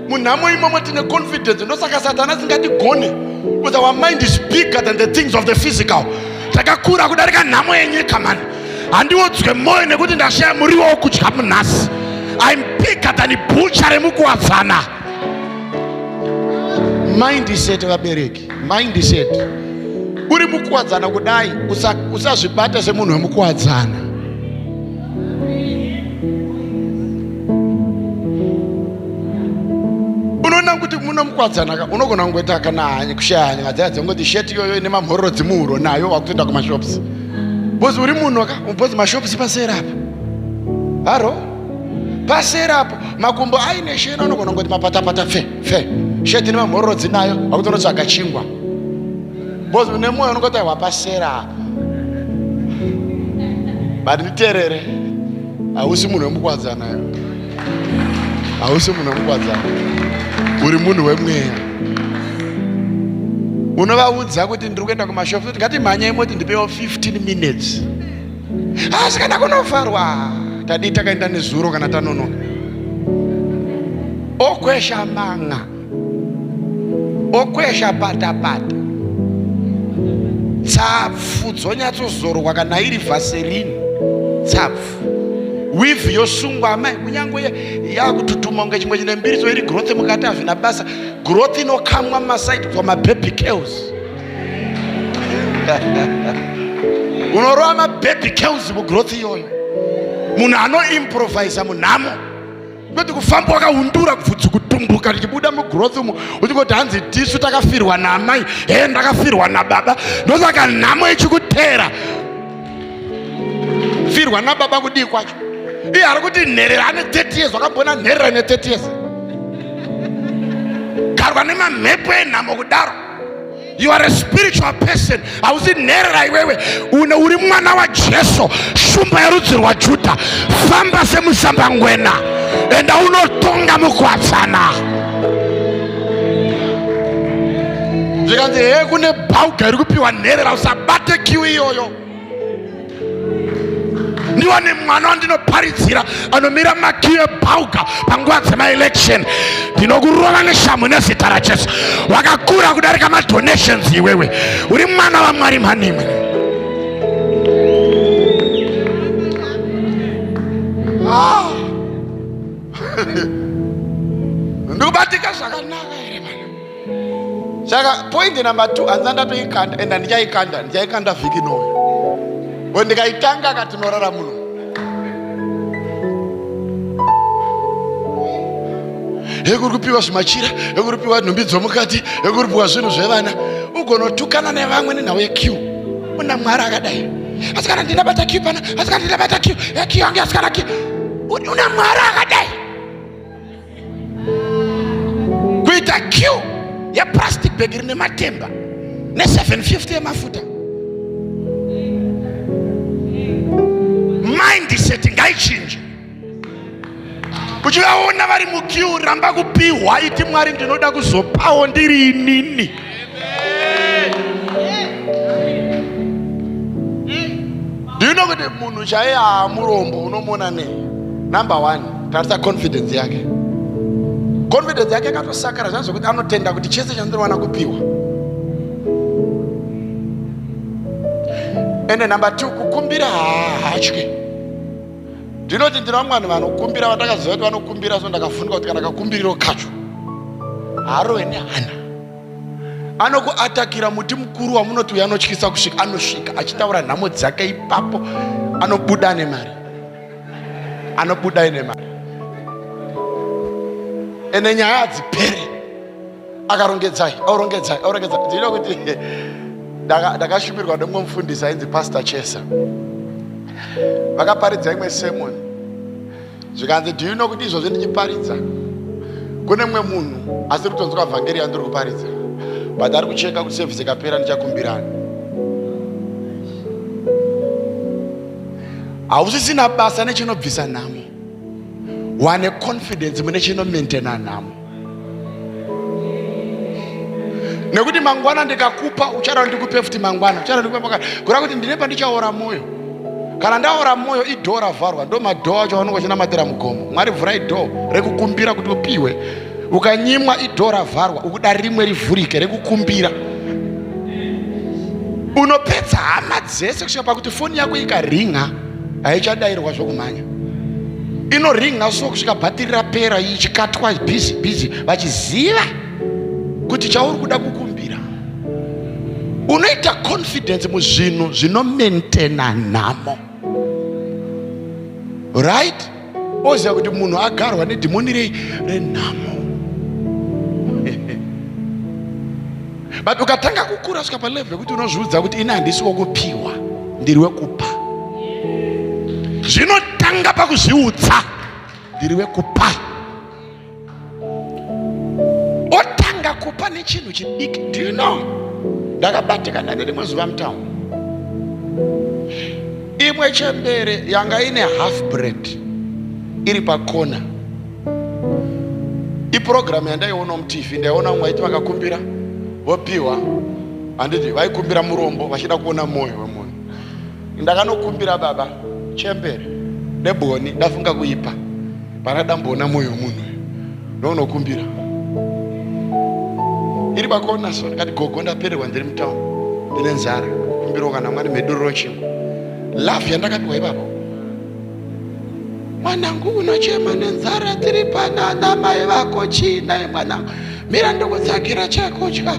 [SPEAKER 1] munhamo imomo tine confidence, ndosaka Satani asingatigone, because our mind is bigger than the things of the physical. Takakura kudarika nhamo yenyika mani. Handiodzwe mwoyo nekuti ndashaya muriwo wokudya munhasi. I'm bigger than bhucha remukuwadzana. Mindset, vabereki, mindset. Uri mukuwadzana kudai, usazvibata semunhu wemukuwadzana. Unoona kuti muno mukuwadzana ka, unogona kungoita kana hanya kushaya hanya dzaya dzongoti sheti iyoyo ine mamhororo dzimuhuro nayo, wakutoenda kumashops because uri munhu ka, because mashops paseri apa, haro paseri apo, makumbo aine shena, unogona kungoti mapatapata pfe pfe, sheti ine mamhororo dzinayo, wakutonotsvaga chingwa because une mwoyo unongoti aiwa pasera apa. But nditeerere, hausi munhu wemukwadzana yo, hausi munhu wemukwadzana, uri munhu wemweya. Unovaudza kuti ndiri kuenda kumashopu, kuti ngatimhanyei, moti ndipewo 15 minutes, asi kana kunofarwa tadii takaenda nezuro kana tanonoka, okwesha manga, okwesha patapata, tsapfu dzonyatsozorwa kana iri Vaseline, tsapfu weave yosungwa. Amai, kunyange yakututuma kunge chimwe chine mbiriso iri growth mukati, hazvina basa. Growth inokamwa masaidi kwa mababy curls, unorova mababy curls mugrowth iyoyo. Munhu anoimprovisa munhamo, kwete kufamba wakaundura bvudzi kutumbuka richibuda mugrowth umo, uchingoti hanzi tisu takafirwa naamai, he ndakafirwa nababa. Ndosaka nhamo ichikutera. Firwa nababa kudii kwacho? Iye ari kuti nherera ane 30 years, wakambona nherera ine 30 years garwa nemamhepo enhamo kudaro? You are a spiritual person, hausi nherera iwewe. Une uri mwana waJesu, shumba yerudzi rwaJudha. Famba semusambangwena, enda unotonga mukwadzana. Zvikanzi he kune bhauga iri kupiwa nherera, usabate queue iyoyo. Ndiwane mwana wandinoparidzira anomira maqueue ebhauga panguva dzemaelection, ndinokurova neshamhu nezita raJesu. Wakakura kudarika madonations iwewe, uri mwana waMwari mhanimwe. Ah. Ndikubatika zvakanaka here mana? Saka point number 2 hanzi ndatoikanda, enda ndichaikanda, ndichaikanda vhiki inoyo bo. Ndikaitanga katinorara muno, ekuri kupiwa zvimachira, ekuri kupiwa nhumbi dzomukati, ekuri kupiwa zvinhu zvevana, ugonotukana nevamwe nenhau yequeue. Una Mwari akadai, asi kana ndinabata queue pana, asi kana ndinabata queue, queue yangu, asi kana queue, una Mwari akadai kuita queue yeplastic bag rine matemba ne750 yemafuta. Mindset ngaichinje. Uchivaona vari muqueue, ramba kupihwa, iti Mwari, ndinoda kuzopawo ndiri inini. Ndino kuti munhu chaiye haamurombo, unomuona nei? Number one, tarisa confidence yake. Confidence yake yakatosakara zvaa zvekuti anotenda kuti chese chandinowana kupiwa. Ende number two, kukumbira haatye. Ndinoti ndina vamwe vanhu vanokumbira vandakaziva kuti vanokumbira, so ndakavhunduka kuti kana kakumbiriro kacho haarove nehana. Anokuatakira muti mukuru wamunoti uyo anotyisa kusvika, anosvika achitaura nhamo dzake ipapo, anobuda nemari, anobuda ine mari, ene nyaya hadzipere. Akarongedzai, aurongedzai, aurongedzai. Ndinoda kuti ndakashumirwa nemumwe mufundisi ainzi Pastor Chesa, vakaparidza imwe sermon, zvikanzi, "Do you know kuti izvozvi ndichiparidza kune mumwe munhu asiri kutonzwa vhangeri yandiri kuparidza, but ari kucheka kuti service ikapera ndichakumbirana?" Hausisina basa nechinobvisa nhamo, wane confidence mune chinomaintaina nhamo, nekuti mangwana ndikakupa uchada ndikupe futi, mangwana uchada ndikupe mangwana, kureva kuti ndine pandichaora mwoyo. Kana ndaora mwoyo, idoor ravharwa. Ndo madoor acho vanonge vachinamatira mugomo, "Mwari, vhurai door rekukumbira kuti upiwe." Ukanyimwa, idoor ravharwa, ukuda rimwe rivhurike rekukumbira. Unopedza hama dzese kusvika pakuti foni yako ikaringa haichadayirwa zvokumhanya, inoringa so kusvika bhatiri rapera, ichikatwa, busy busy, vachiziva kuti chauri kuda kukumbira. Unoita confidence muzvinhu zvinomaintaina nhamo, right? Oziva kuti munhu agarwa nedhimoni rei? Renhamo. But ukatanga kukura svika palevel yekuti unozviudza kuti, "Ini handisi wokupiwa, ndiri wekupa." Zvinotanga pakuzviudza, "Ndiri wekupa." Otanga kupa nechinhu chidiki. Do you know, ndakabatikana nerimwe zuva mutown, imwe chembere yanga ine half bread iri pakona. Iprogram yandaiona muTV, ndaiona vamwe vaiti vakakumbira vopiwa, handiti? Vaikumbira murombo vachida kuona mwoyo wemunhu. Ndakanokumbira baba chembere nebhoni, ndafunga kuipa pana damboona mwoyo wemunhu, ndounokumbira iri pakona. So ndikati, "Gogo, ndapererwa, ndiri mutown, ndine nzara, kumbirawo kana mwani meduriro chingwa." Love yandakapiwa ipapo! "Mwanangu, unochema nenzara, tiri panana mai vako china. Mwanangu, mira ndokutsakira chekudya."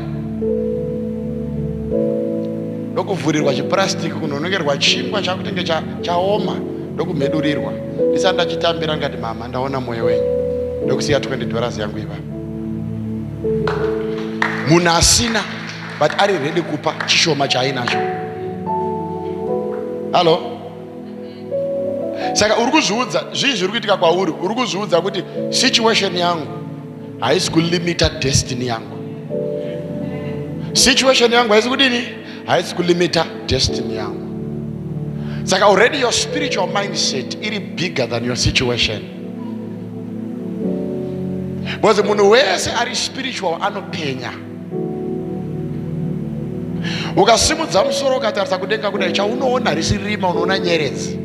[SPEAKER 1] Ndokuvhurirwa chipurastiki, kunonokerwa chingwa chakutenge chaoma, ndokumhedurirwa. Ndisati ndachitambira, ndikati, "Mama, ndaona mwoyo wenyu." Ndokusiya $20 yangu ipapo. Munhu asina but ari ready kupa chishoma chaainacho. Hallo, saka uri kuzviudza zvii zviri kuitika kwauri? Uri kuzviudza kuti situation yangu haisi kulimita destiny yangu, situation yangu haisi kudini? Haisi kulimita destiny yangu. Saka already your spiritual mindset iri bigger than your situation, because munhu wese ari spiritual anopenya. Ukasimudza musoro ukatarisa kudenga kudai, chaunoona risi rima, unoona nyeredzi.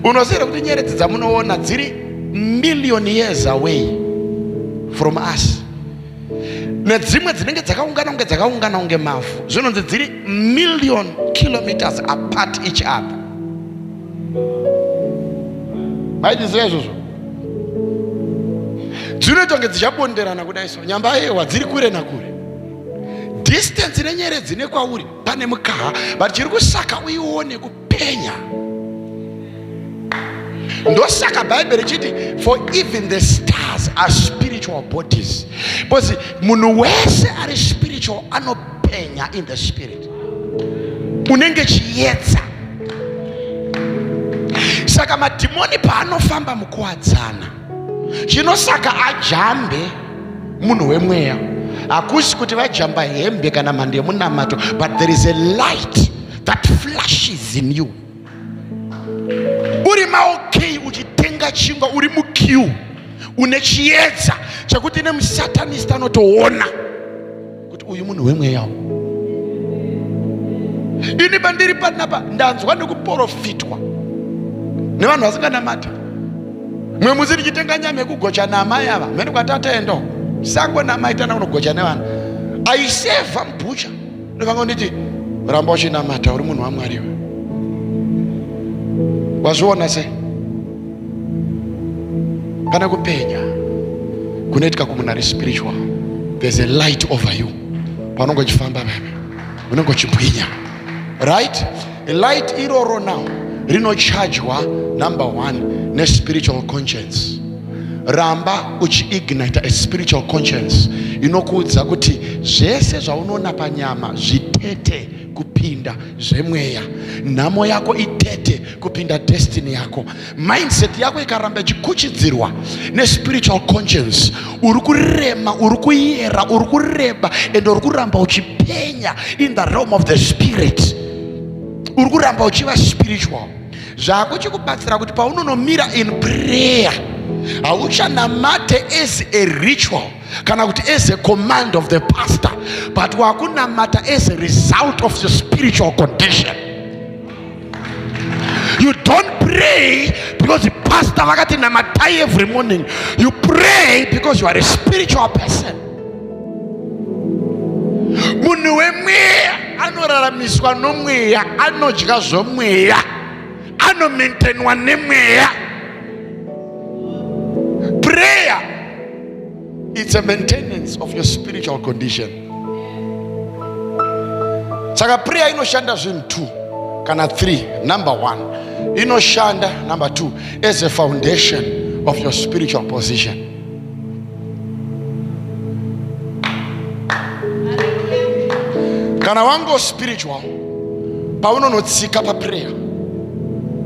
[SPEAKER 1] Unoziva kuti nyeredzi dzamunoona dziri million years away from us, nedzimwe dzinenge dzakaungana kunge dzakaungana kunge mavhu, zvinonzi dziri million kilometers apart each other. Maichiziva izvozvo? Dzinoita kunge dzichabonderana kudai so, nyamba aiwa, dziri kure nakure. Distance nenyeredzi nekwauri pane mukaha, but chiri kusaka uione kupenya. Ndosaka Bhaibheri richiti, "For even the stars are spiritual bodies," because munhu wese ari spiritual anopenya in the spirit, unenge chiedza. Saka madhimoni paanofamba mukuwadzana, chinosaka ajambe munhu wemweya hakusi kuti vajamba hembe kana mhando yemunamato, but there is a light that flashes in you. Uri maokay, uchitenga chingwa, uri muqueue, une chiedza chekuti nemusatanist anotoona kuti uyu munhu wemweyawo. Ini pandiri panapa, ndanzwa nekuprofitwa nevanhu vasinganamata. Mwe musi ndichitenga nyama yekugocha namai ava, mhene kwatataendawo sango namai tana kunogocha nevanhu, aisevha mubhucha, ndovanga nditi, "Ramba uchinamata, uri munhu waMwariwe." Wazviona sei? Pane kupenya kunoitika kumunhu ari spiritual. There's a light over you. Paunenge uchifamba bebe unenge uchibwinya, right? Light iroro now rinochajwa number one nespiritual conscience. Ramba uchiignita a spiritual conscience inokuudza kuti zvese zvaunoona panyama zvitete kupinda zvemweya, nhamo yako itete kupinda destiny yako. Mindset yako ikaramba ichikuchidzirwa nespiritual conscience, uri kurema, uri kuyera, uri kureba, and uri kuramba uchipenya in the realm of the spirit. Uri kuramba uchiva spiritual. Zvakuchikubatsira kuti paunonomira in prayer hauchanamate as a ritual kana kuti as a command of the pastor, but wakunamata as a result of your spiritual condition. You don't pray because the pastor vakati namatai every morning. You pray because you are a spiritual person. Munhu wemweya anoraramiswa nomweya, anodya zvomweya, anomaintainwa nemweya. Prayer, it's a maintenance of your spiritual condition. Saka prayer inoshanda zvinhu 2 kana 3. Number 1, inoshanda number 2 as a foundation of your spiritual position. Kana wango spiritual, paunonotsika paprayer,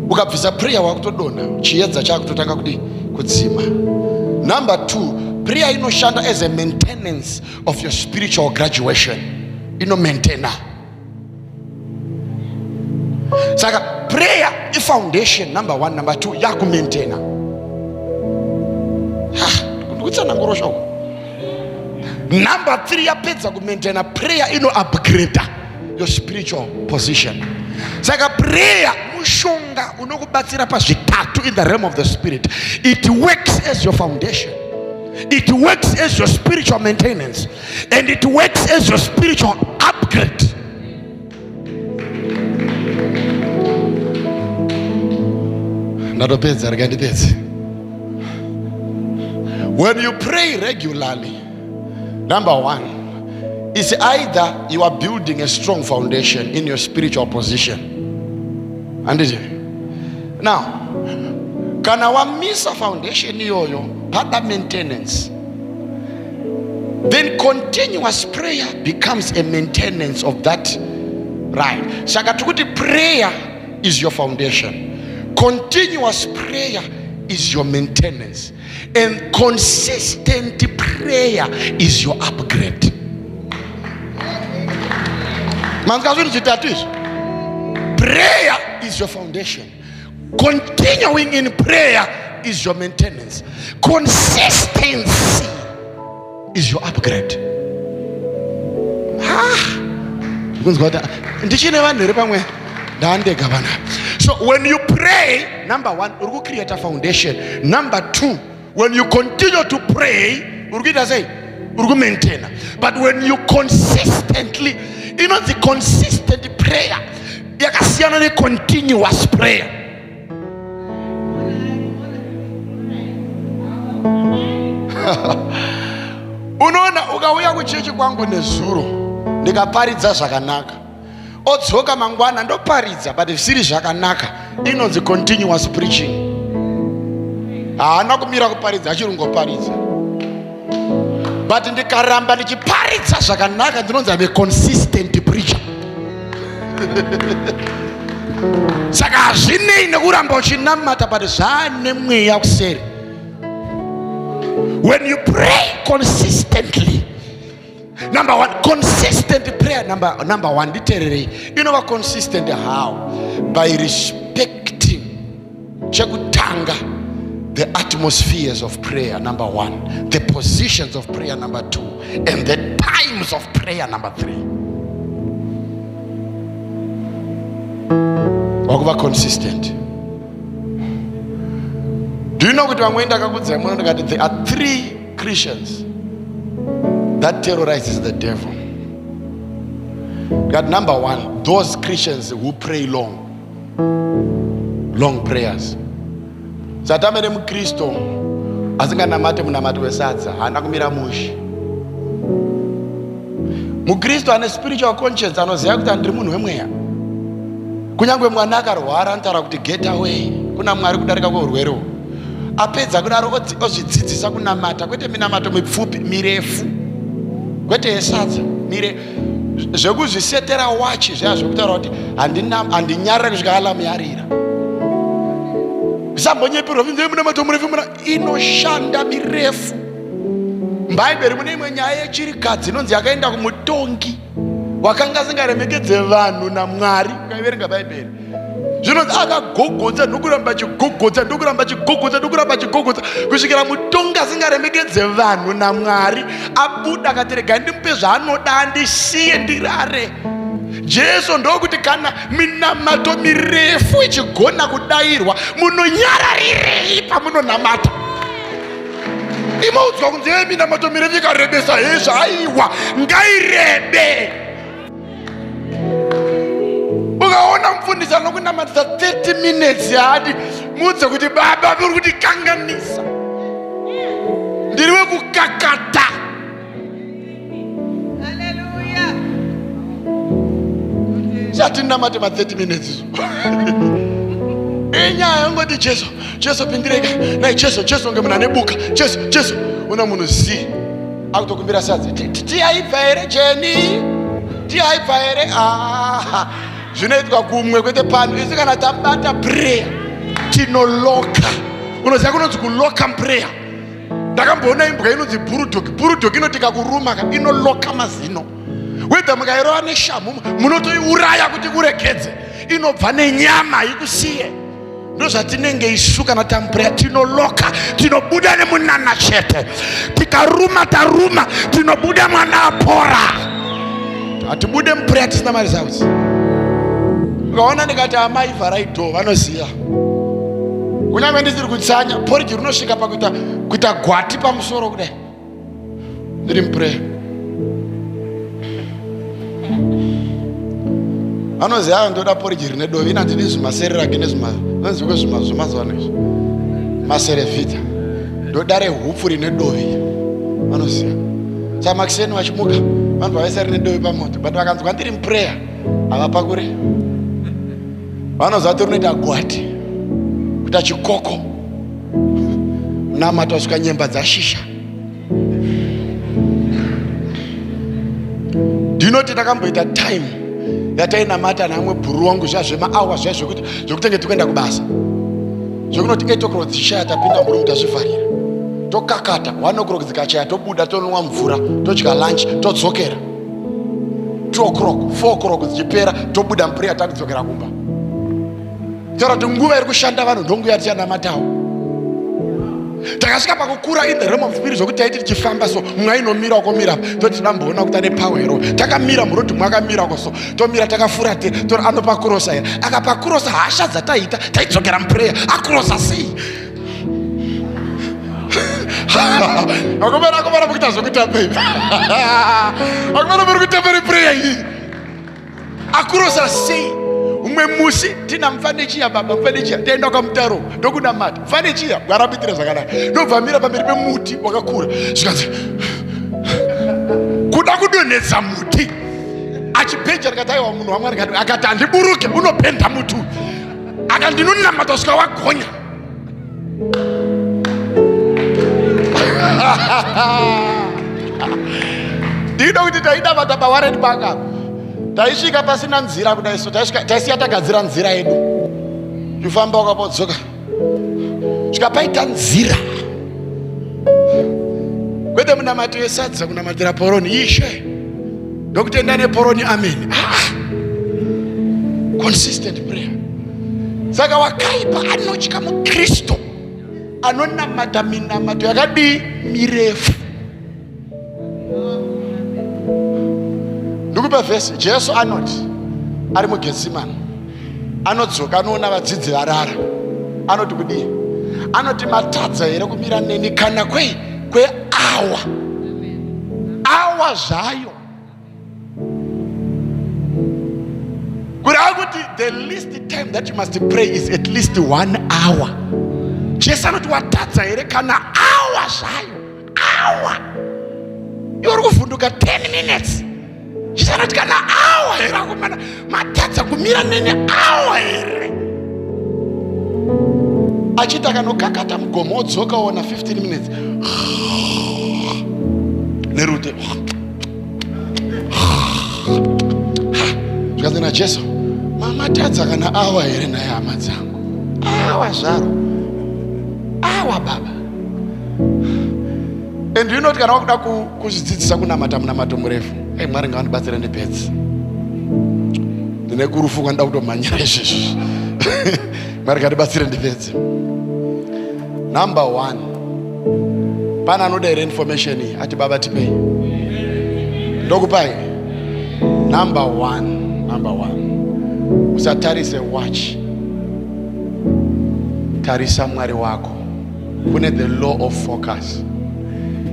[SPEAKER 1] ukabvisa prayer wakutodonha, chiedza chakutotanga kudii? Kudzima. Number 2, prayer inoshanda as a maintenance of your spiritual graduation. Inomaintaina. Saka prayer ifoundation number 1. Number 2, yakumaintaina. Ndikutsanangura shoko. Number 3, yapedza kumaintaina, prayer ino upgrade your spiritual position. Saka prayer mushonga unokubatsira pazvitatu in the realm of the spirit. It works as your foundation, it works as your spiritual maintenance, and it works as your spiritual upgrade. Ndatopedza, rega ndipedze. When you pray regularly, number one, it's either you are building a strong foundation in your spiritual position. Anditi now kana wamisa foundation iyoyo pada maintenance, then continuous prayer becomes a maintenance of that, right? Saka tikuti prayer is your foundation, continuous prayer is your maintenance, and consistent prayer is your upgrade. Manzwa zvinhu zvitatu izvi? Prayer is your foundation, continuing in prayer is your maintenance, consistency is your upgrade. Kunzwa kuti ndichine vanhu here? Pamwe ndaandega vanapa. So when you pray, number one, uri kucreate a foundation. Number two, when you continue to pray, uri kuita sei? Uri kumaintaina. But when you consistently, inonzi consistent prayer yakasiyana necontinuous prayer. Unoona, ukauya kuchechi kwangu nezuro ndikaparidza zvakanaka, odzoka mangwana ndoparidza but zvisiri zvakanaka, inonzi continuous preaching. Haana kumira kuparidza, achiri ngoparidza. But ndikaramba ndichiparidza zvakanaka, ndinonzi am a consistent preacher. Saka hazvinei nekuramba uchinamata, but zvaane mweya kuseri. When you pray consistently, number one, consistent prayer, number one, nditeererei, inova consistent how? By respecting, chekutanga, the atmospheres of prayer, number one, the positions of prayer, number two, and the times of prayer, number three. Wakuva consistent. Do you know kuti vamwe ndakakudzai muno ndikati there are three Christians that terrorizes the devil? Got number one, those Christians who pray long, long prayers. Satamene mukristo asinganamate munamato wesadza haana kumira mushe. Mukristu ane spiritual conscience anoziva kuti andiri munhu wemweya. Kunyange mwana akarwara anotaura kuti get away kuna Mwari kudarika kweurwere uhwu. Apedza kudaro ozvidzidzisa kunamata, kwete minamato mipfupi, mirefu, kwete yesadza, mire zvekuzvisetera wachi zviya zvekutaura kuti handinyarare kusvika alamu yarira. Zvisambonyepirwa minamato murefu muna inoshanda mirefu. Bhaibheri mune imwe nyaya yechirikadzi inonzi yakaenda kumutongi wakanga asingaremekedze vanhu naMwari. Ukaiverenga Bhaibheri zvinonzi akagogodza ndokuramba achigogodza ndokuramba achigogodza ndokuramba achigogodza kusvikira mutongi asingaremekedze vanhu naMwari abuda akati regai ndimupe zvaanoda andisiye ndirare. Jesu ndokuti kana minamato mirefu ichigona kudairwa munonyararirei pamunonamata? Imoudzwa kunzi ye minamato mirefu ikarebesa hezvo, aiwa ngairebe. Ukaona mufundisi anokunamatisa 30 minutes yaadi muudze kuti baba muri kutikanganisa, ndiri wekukakata. Chatinamate ma 30 minutes izvo inyaya yongoti Jesu Jesu pindireka nai Jesu Jesu nge munhu ane buka Jesu Jesu una munhu zi akutokumbira sadza tiyaibva here Jeni tiyaibva here ah, zvinoitwa kumwe kwete pano. Isi kana tabata prayer tinoloka. Unoziva kunonzi kuloka prayer. Ndakamboona imbwa inonzi bulldog. Bulldog inoti kakuruma ka inoloka mazino, whether mukairova neshamhu munotoiuraya kuti kuregedze, inobva nenyama ikusiye. Ndozvatinenge isu kana tamuprayer, tinoloka, tinobuda nemunana chete. Tikaruma taruma, tinobuda mwana apora. Hatibude muprayer tisina maresults. Ukaona ndikati amai vharai door, vanoziva. Kunyange ndisiri kutsanya, porridge rinosvika pakuita kuita gwati pamusoro kudai. Ndiri muprayer. Vanoziva ava ndoda porridge rine dovi, ina ndidi zvimasererake nezvimanzikwe zvemazuva ano izvi maserevhita, ndoda rehupfu rine dovi. Vanoziva. Saka makiseni vachimuka vanhu vavaisa rine dovi pamoto, but vakanzwa ndiri muprayer havapakure. Vanoziva kuti rinoita gwati kuita chikoko, namata kusvika nyemba dzashisha. Ndinoti takamboita time yatainamata naamwe bhuru wangu zviya zvemaawa zviya zvekuti zvekutenge tikuenda kubasa, zvekunoti 8 o'clock dzichishaya tapinda murumu tazvivharira, tokakata 1 o'clock dzikachaya tobuda tonwa mvura todya lunch todzokera 2 o'clock 4 o'clock dzichipera tobuda muprayer takudzokera kumba. Taura kuti nguva iri kushanda vanhu ndonguva yatichanamatawo. Takasvika pakukura in the realm of spirit zvokuti taiti tichifamba so mwa inomira wakomira toti tinamboona kuti ane power here. Takamira murodhi mwakamira ko so tomira takafuratira tori anopakurosa here. Akapakurosa hasha dzataita taidzokera muprayer. Akurosa sei? Akomana akomana mukuita zvekutamba ivi. Akomana muri kutamba reprayer iyi. Akurosa sei? Umwe musi tina mufanechiya baba mufanechiya taenda kwamutaro ndokunamata mufanechiya bwarambitira zvakanaka ndobva mira pamberi pemuti wakakura zvikanzi kuda kudonhedza muti achibheja ndikati aiwa munhu wamwari akati handiburuke unopenda muti uyu akandinonamata kusvika wagonya. Ndinoda kuti tainamata paWarren Park apa, taisvika pasina nzira kudai so taisiya tagadzira nzira yedu, chifamba wakapodzoka svika paita nzira, kwete munamato yesadza kunamatira poroni ishe ndokutenda neporoni amen. Consistent prayer. Saka wakaipa anotya mukristu anonamata minamato yakadii mirefu. Ndikupa vhesi. Jesu anoti ari muGetsemane anodzoka anoona vadzidzi varara, anoti kudii? Anoti matadza here kumira neni kana kwei kweawa awa zvayo? Kureva kuti the least time that you must pray is at least 1 hour. Jesu anoti watadza here kana awa zvayo? Awa. Iwe uri kuvhunduka 10 minutes. Jesu anoti kana awa here akomana, matadza kumira neni awa here? Achiti akanokakata mugomo odzoka ona 15 minutes nerute zvikanzi naJesu, mamatadza kana awa here naye hama dzangu? Awa zvaro, awa baba. And you know kana wakuda kuzvidzidzisa kunamata munamato murefu, hey, Mwari ngavandibatsire ndipedze, ndine kurufu kwandida kutomhanyira izvezvi. Mwari ngandibatsire ndipedze. Number 1, pana anoda here information iyi? Ati baba tipei, ndokupai. Number 1, number 1, usatarise watch, tarisa Mwari wako. Kune the law of focus.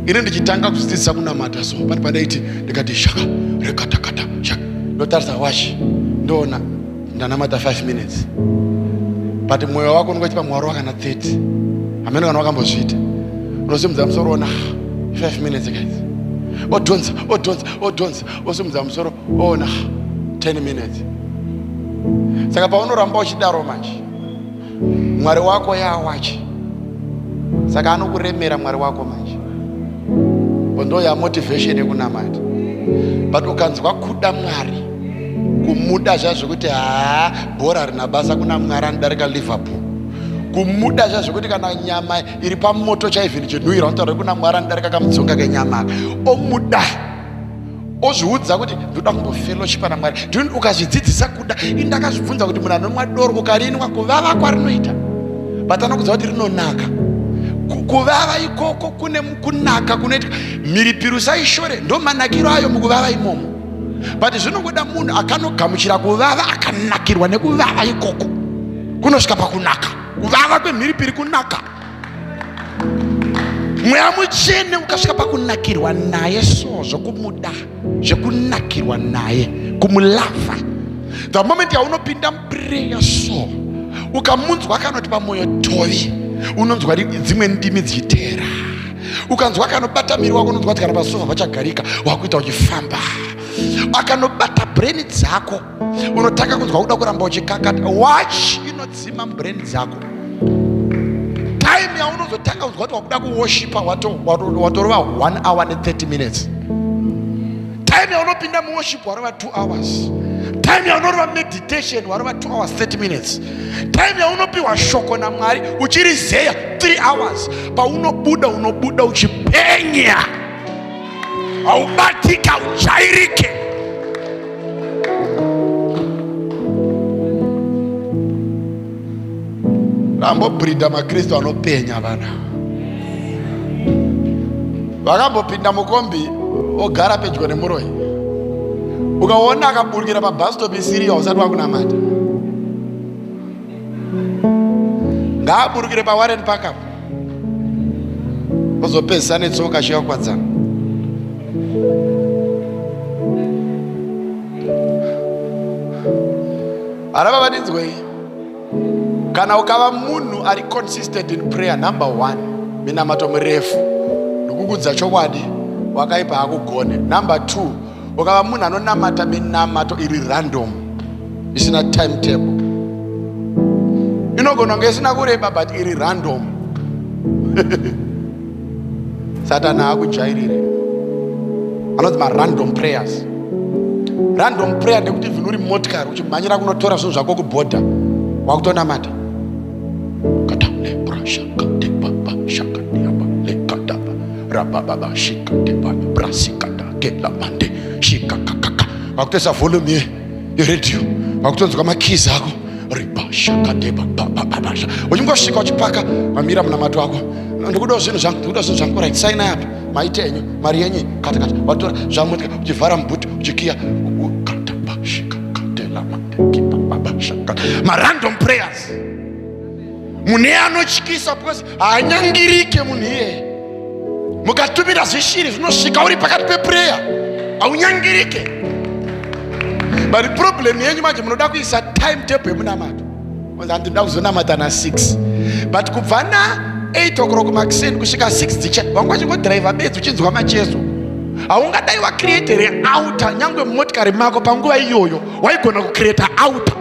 [SPEAKER 1] Ini ndichitanga kudzidzisa kunamata so pane pandaiti ndikati shaka rekatakata shaka, ndotarisa watch, ndoona ndanamata 5 minutes, but mwoyo wako unongoiti pamwe warova kana 30. Hamene kana wakambozviita, unosimudza musoro ona 5 minutes guys, odhonza odhonza odhonza, osimudza musoro oona 10 minutes. Saka paunoramba uchidaro manje, Mwari wako yawachi, saka anokuremera Mwari wako manje, ndo ya motivation yekunamata. But ukanzwa kuda Mwari, kumuda zvazvekuti haa, bhora rina basa, kuna Mwari anodarika Liverpool. Kumuda zvazvekuti kana nyama iri pamoto chaivhini chinhuhwira, unotaura kuna Mwari anodarika kamudzonga kenyama. Omuda, ozviudza kuti ndoda kumbofellowshipa naMwari. Ukazvidzidzisa kuda, ini ndakazvibvunza kuti munhu anomwa doro, ukarinwa kuvava kwarinoita, but anokudza kuti rinonaka. Kuvava ikoko kune kunaka kunoitika. Mhiripiri usaishore, ndo manakiro ayo mukuvava imomo. But zvinongoda munhu akanogamuchira kuvava, akanakirwa nekuvava ikoko, kunosvika pakunaka. Kuvava kwemhiripiri kunaka. Mweya Mutsvene ukasvika pakunakirwa naye, so zvokumuda, zvekunakirwa naye, kumulava, the moment yaunopinda muprayer so, ukamunzwa kanoti pamwoyo tovi, unonzwa dzimwe ndimi dzichiteera. Ukanzwa kanobata miri wako, unonzwa kuti kana pasofa pachagarika, wakuita uchifamba. Akanobata brain dzako, unotanga kunzwa kuda kuramba uchikakata. Watch inodzima mubrain dzako. Time yaunozotanga kunzwa kuti wakuda kuworshipa, watorova 1 hour ne30 minutes. Time yaunopinda muworship, warova 2 hours. Time yaunorova meditation, warova 2 hours 30 minutes. Time yaunopiwa shoko naMwari uchirizeya, 3 hours. Paunobuda, unobuda uchipenya, haubatika, ujairike. Rambobhridha maKristu anopenya. Vana vakambopinda mukombi, ogara pedyo nemuroyi, ukaona akaburukira pabus stop isiriyo, hausati wakunamata. Ngaaburukire paWarren Park apo, ozopedzisa netsoka chiyakwadzana. Arava vadinzwei, kana ukava munhu ari consistent in prayer, number one, minamato mirefu, ndikukudza chokwadi, wakaipa hakugone. Number two, ukava munhu anonamata minamato iri random, isina timetable, inogona kunge isina kureba but iri random, Satani haakujairire. Anonzi marandom prayers. Random prayer ndekuti even uri mumotikari uchimhanyira kunotora zvinhu zvako kubhodha, wakutonamata. Wakutoisa volume yeredio, wakutonzwa makeys ako, ribashakadebabababasha, uchingosvika uchipaka, mamira munamato wako, ndikudawo zvinhu zvangu, ndikuda zvinhu zvangu, right, saina apa, maita enyu, mari yenyu, kata kata, watora zvamotika, uchivhara muboot, uchikiya, marandom prayers. Munhu iye anotyisa because haanyangirike. Munhu iyeye mukatumira zvishiri zvinosvika uri pakati peprayer, haunyangirike. But problem yenyu manje, munoda kuisa time table yemunamato. Handinoda kuzonamata na6, but kubva na8 o'clock makuseni kusvika 6 dzicha, vanga vachingodhiraivha bedzi, uchinzwa macheso. Haungadai wacreatere outer nyange mumotikari mako panguva iyoyo waigona kucreata outer,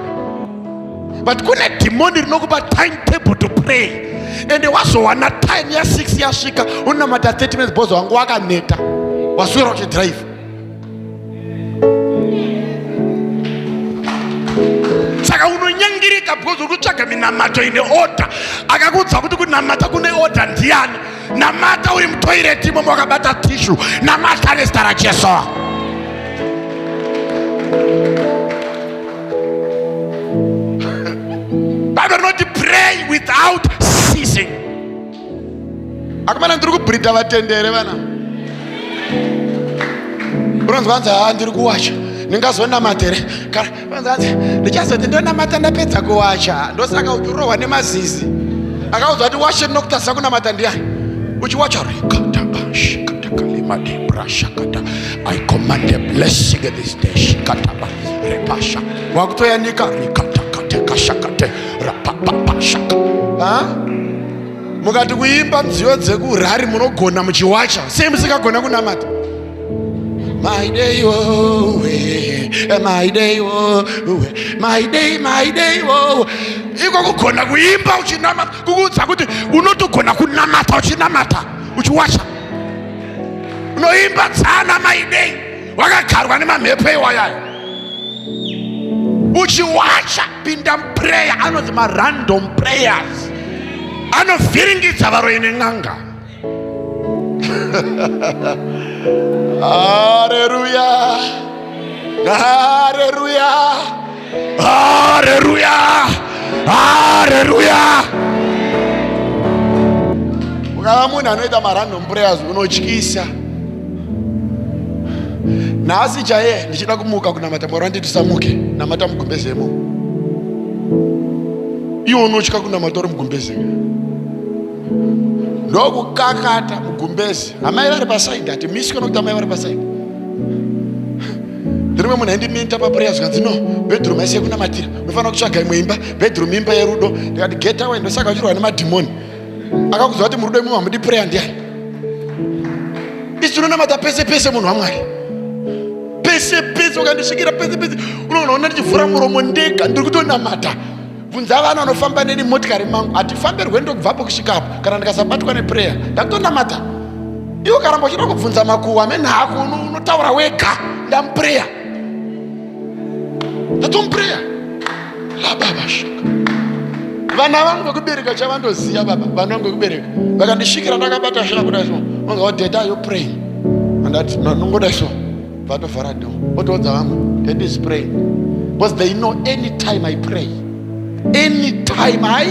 [SPEAKER 1] but kune dhimoni rinokupa time table to pray, ende wazowana time ya6 yasvika unonamata 30 minutes because wangu wakaneta, waswera uchidrive. Saka unonyangirika because uri kutsvaga minamato ine order. Akakuudza kuti kunamata kune order ndiani? Namata uri mutoilet imomo wakabata tishu, namata nezita raJesu. Bible rinoti pray without ceasing. Akomana, ndiri kubhirida vatendere vana. Unonzwa hanzi, haa, ndiri kuwacha, ndingazonamata here? Kana unonzwa hanzi, ndichazoti ndonamata ndapedza kuwacha. Ndosaka uchirohwa nemazizi. Akaudzwa kuti washe ndinokutadzisa kunamata ndiani? Uchiwacha rikataashikatakalemadebrashakata, I command a blessing this day. Shikataba repasha, wakutoyanika rikatakatekashakate rapapapashaka. Ha? Mukati kuimba nziyo dzekurari munogona muchiwacha, sei musingagona kunamata? My day, oh, eh, my day, oh, eh, my day, my day, oh. Iko kugona kuimba uchinamata kukuudza kuti unotogona kunamata uchinamata uchiwacha. Unoimba dzana my day wakagarwa nemamhepo iwayayo uchiwacha. Pinda muprayer, anonzi marandom prayers anovhiringidza varoi nen'anga. Hareruya, hareruya, hareruya, hareruya! Ukava munhu anoita marandom prayers unotyisa. Nhasi chaiye ndichida kumuka kunamata, Mwari wanditi samuke, namata mugumbeze imomo. Iwe unotya kunamata uri mugumbeze, ndokukakata mugumbezi. Amai vari pasaidi, hati miswe nokuti amai vari pasaidi. Ndirimwe munhu aindiminta paprayer, zvikanzi, no, bedroom haisi yekunamatira, unofanira kutsvaga imwe imba, bedroom imba yerudo. Ndikati, get away. Ndosaka uchirwa nemadhimoni. Akakuziva kuti murudo imomo hamudi prayer ndiani? Isi tinonamata pese pese, munhu waMwari, pese pese. Ukandisvikira pese pese, unoona ndichivhura muromo ndega, ndiri kutonamata. Bvunza vana vanofamba neni motikari mangu, hatifambe rwendo kubvapo kusvikapo kana ndikasabatwa neprayer. Ndakutonamata. Iwe karamba uchida kubvunza makuhwa amene hako, unotaura wega. Ndamuprayer, ndatomuprayer lababa shaka. Vana vangu vekubereka chavandoziva, baba, vana vangu vekubereka vakandisvikira ndakabata shaka kudai so, vanzwa, "Daddy, are you praying?" Andati nongoda so, vatovhara door, votoudza vamwe, "Daddy is praying," because they know any time I pray, any time I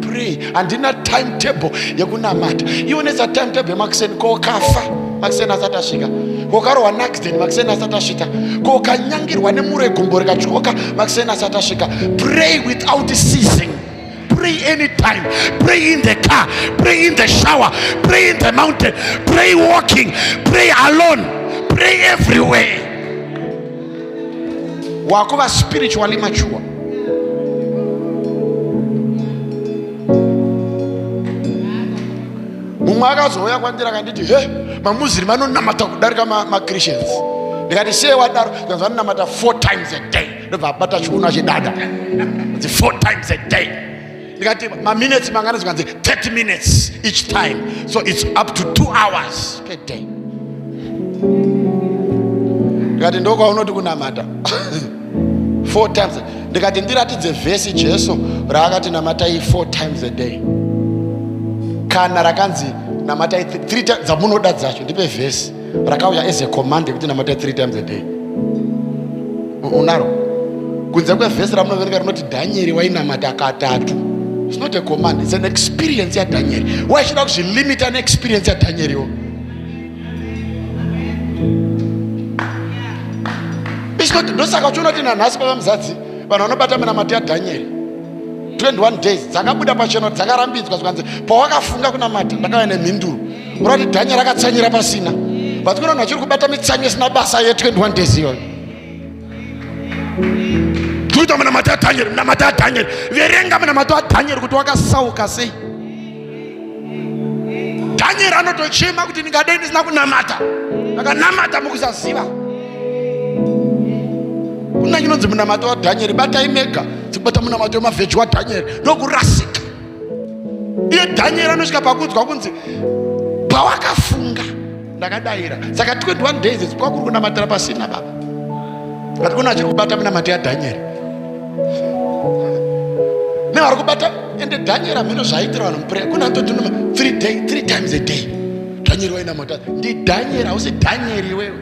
[SPEAKER 1] pray, handina timetable yekunamata. Ionesa timetable yemakuseni, kokafa makuseni asati asvika, kokarohwa naaccident makuseni asati asvika, kokanyangirwa nemuro gumbo rikatyoka makuseni asati asvika. Pray without ceasing. Pray anytime. Pray in the car, pray in the shower, pray in the mountain, pray walking, pray alone, pray everywhere. Wakuva spiritually mature. Mumwe akazouya kwandiri akanditi, he, maMuslim anonamata kudarika maChristians. Ndikati, sei wadaro? Kanzi vanonamata four times a day. Ndobva abata chiuno achidada, nzi four times a day. Ndikati, maminutes mangani? Zikanzi 30 minutes each time, so it's up to 2 hours per day. Ndikati, ndokwaunoti kunamata four times? Ndikati, ndiratidze vhesi Jesu raakati namatai four times a day, kana rakanzi namatai three times dzamunoda dzacho. Ndipe vhesi rakauya as a command yekuti namatai three times a day. Unaro kunze kwevhesi ramunoverenga rinoti Dhanieri wainamata katatu? It's not a command, it's an experience yaDhanieri. Waichida kuzvilimita neexperience yaDhanieriwo. It's not. Ndosaka uchiona kuti nanhasi, baba muzadzi, vanhu vanobata minamato yaDhanieri 21 days dzakabuda pachena kuti dzakarambidzwa. Zvikanzi pawakafunga kunamata ndakauya nemhinduro. Ura kuti Dhanieri akatsanyira pasina, but kuna vanhu vachiri kubata mitsanyo isina basa ye21 days iyoyo. Kuita munamato yaDhanieri, munamato yaDhanieri, verenga munamato waDhanieri kuti wakasauka sei. Dhanieri anotochema kuti ndingadei ndisina kunamata, ndakanamata mukusaziva. Kuna chinonzi munamato waDhanieri, batai mega dzikubata munamato wemavheji waDhanieri ndokurasika. Iye Dhanieri anosvika pakunzwa kunzi pawakafunga ndakadaira. Saka 21 days idzi kwakuri kunamatira pasina baba, but kuna achiri kubata minamato yaDhanieri nevari kubata. Ende Dhanieri hameno zvaaitira vanhu muprayer, kuna atotinoma 3 times a day. Dhanieri wainamata ndiDhanieri, hausi Dhanieri iwewe.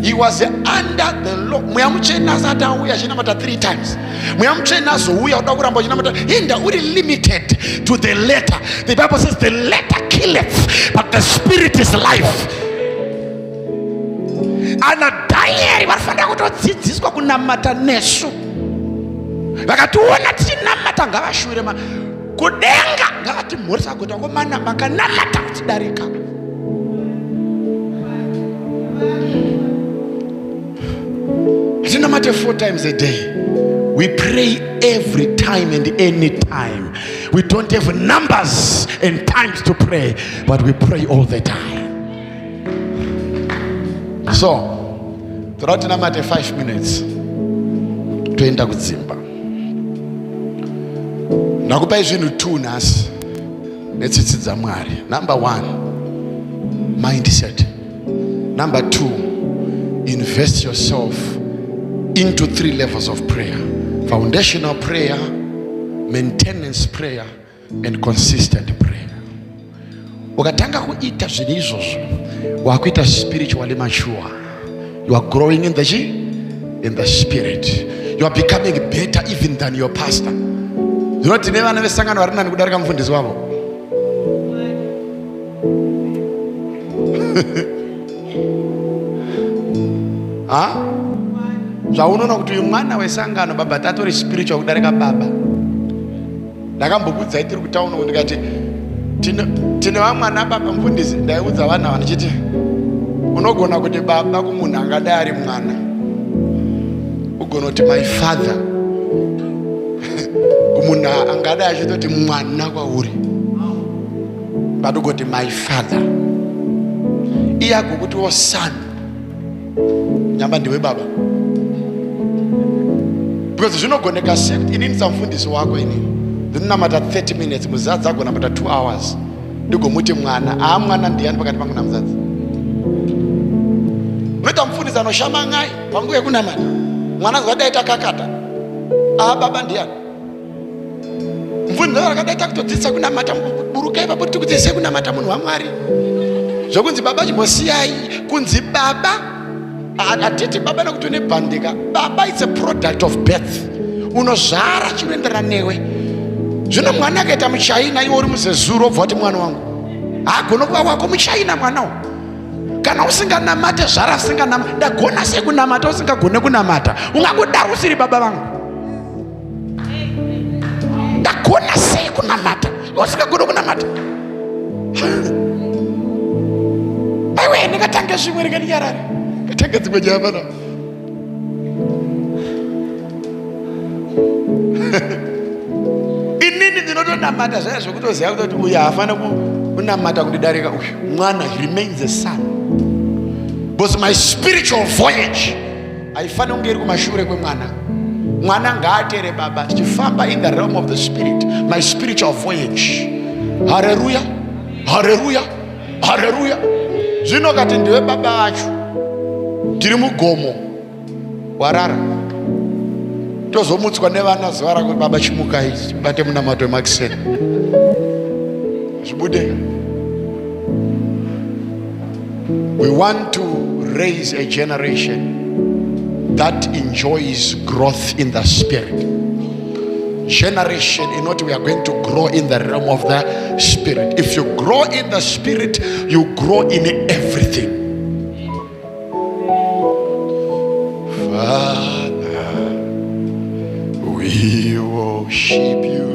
[SPEAKER 1] He was under the law. Mweya Mutsvene asati auya achinamata 3 times. Mweya Mutsvene azouya, uda kuramba uchinamata, inda uri limited to the letter. The Bible says the letter killeth, but the spirit is life. Ana Dhanieri vanofanira kutodzidziswa kunamata nesu. Vakationa tichinamata, ngavashure kudenga, ngavatimhoresa kuti vakomana makanamata kutidarika. Hatinamate 4 times a day. We pray every time and any time. We don't have numbers and times to pray, but we pray all the time. So toda tinamate 5 minutes, toenda kudzimba. Ndakupai zvinhu 2 nhasi netsitsi dzaMwari. Number 1, mindset. Number 2, invest yourself into 3 levels of prayer: foundational prayer, maintenance prayer and consistent prayer. Ukatanga kuita zvinhu izvozvo, wakuita spiritually mature. You are growing in the spirit. You are becoming better even than your pastor. Zvino tine vana vesangano vari nani kudarika mufundisi wavo. Ha, zvaunoona kuti uyu mwana wesangano, baba tatori spiritual kudarika baba. Ndakambokuudzai tiri kutauna, ndikati tine vamwana baba mufundisi. Ndaiudza vanhu ava ndichiti unogona kuti baba kumunhu angadai ari mwana, ugona kuti my father kumunhu angadai achitoti mwana kwauri, but ugoti my father, iye agokutiwo son, nyamba ndiwe baba. Because zvinogoneka sekuti inini samufundisi wako, inini ndinonamata 30 minutes, muzadzi agonamata 2 hours, ndigomuti mwana. Aa, mwana ndiani pakati pangu namuzadzi? Unoita mufundisi anoshama ngai panguva yekunamata, mwana zvadai takakata. Aa, baba ndiani? Mufundisi akadai takutodzidzisa kunamata, burukai papo tikudzidzise kunamata. Munhu waMwari, zvokunzi baba chimbosiyai kunzi baba. Hatiti baba nekuti une bhandika. Baba, it's a product of birth. Unozvara chinoenderana newe. Zvino mwana akaita muchina, iwe uri muzezuru, obva wati mwana wangu, haagona kuva wako muchina mwana uyu. Kana usinganamate, zvara usinganamate. Ndagona sei kunamata usingagone kunamata? Ungangodaro usiri baba vangu. Ndagona sei kunamata usingagone kunamata? Aiwe, ndingatange zvimwe, rega ndinyarare, ngatange dzimwe nyaya pana. Inini ndinotonamata zvaya zvekutoziva kutoti uyu haafani kunamata kundidarika uyu mwana. He remains a son, because my spiritual voyage haifaniri kunge iri kumashure kwemwana. Mwana ngaatere baba, tichifamba in the realm of the spirit, my spiritual voyage. Hareruya, hareruya, hareruya! Zvino kati ndiwe baba vacho, tiri mugomo, warara, tozomutswa nevana zuva rako, baba chimukai bate munamato wemakiseni, zvibude. We want to raise a generation that enjoys growth in the spirit, generation in what we are going to grow in the realm of the spirit. If you grow in the spirit, you grow in everything. Father, we worship you.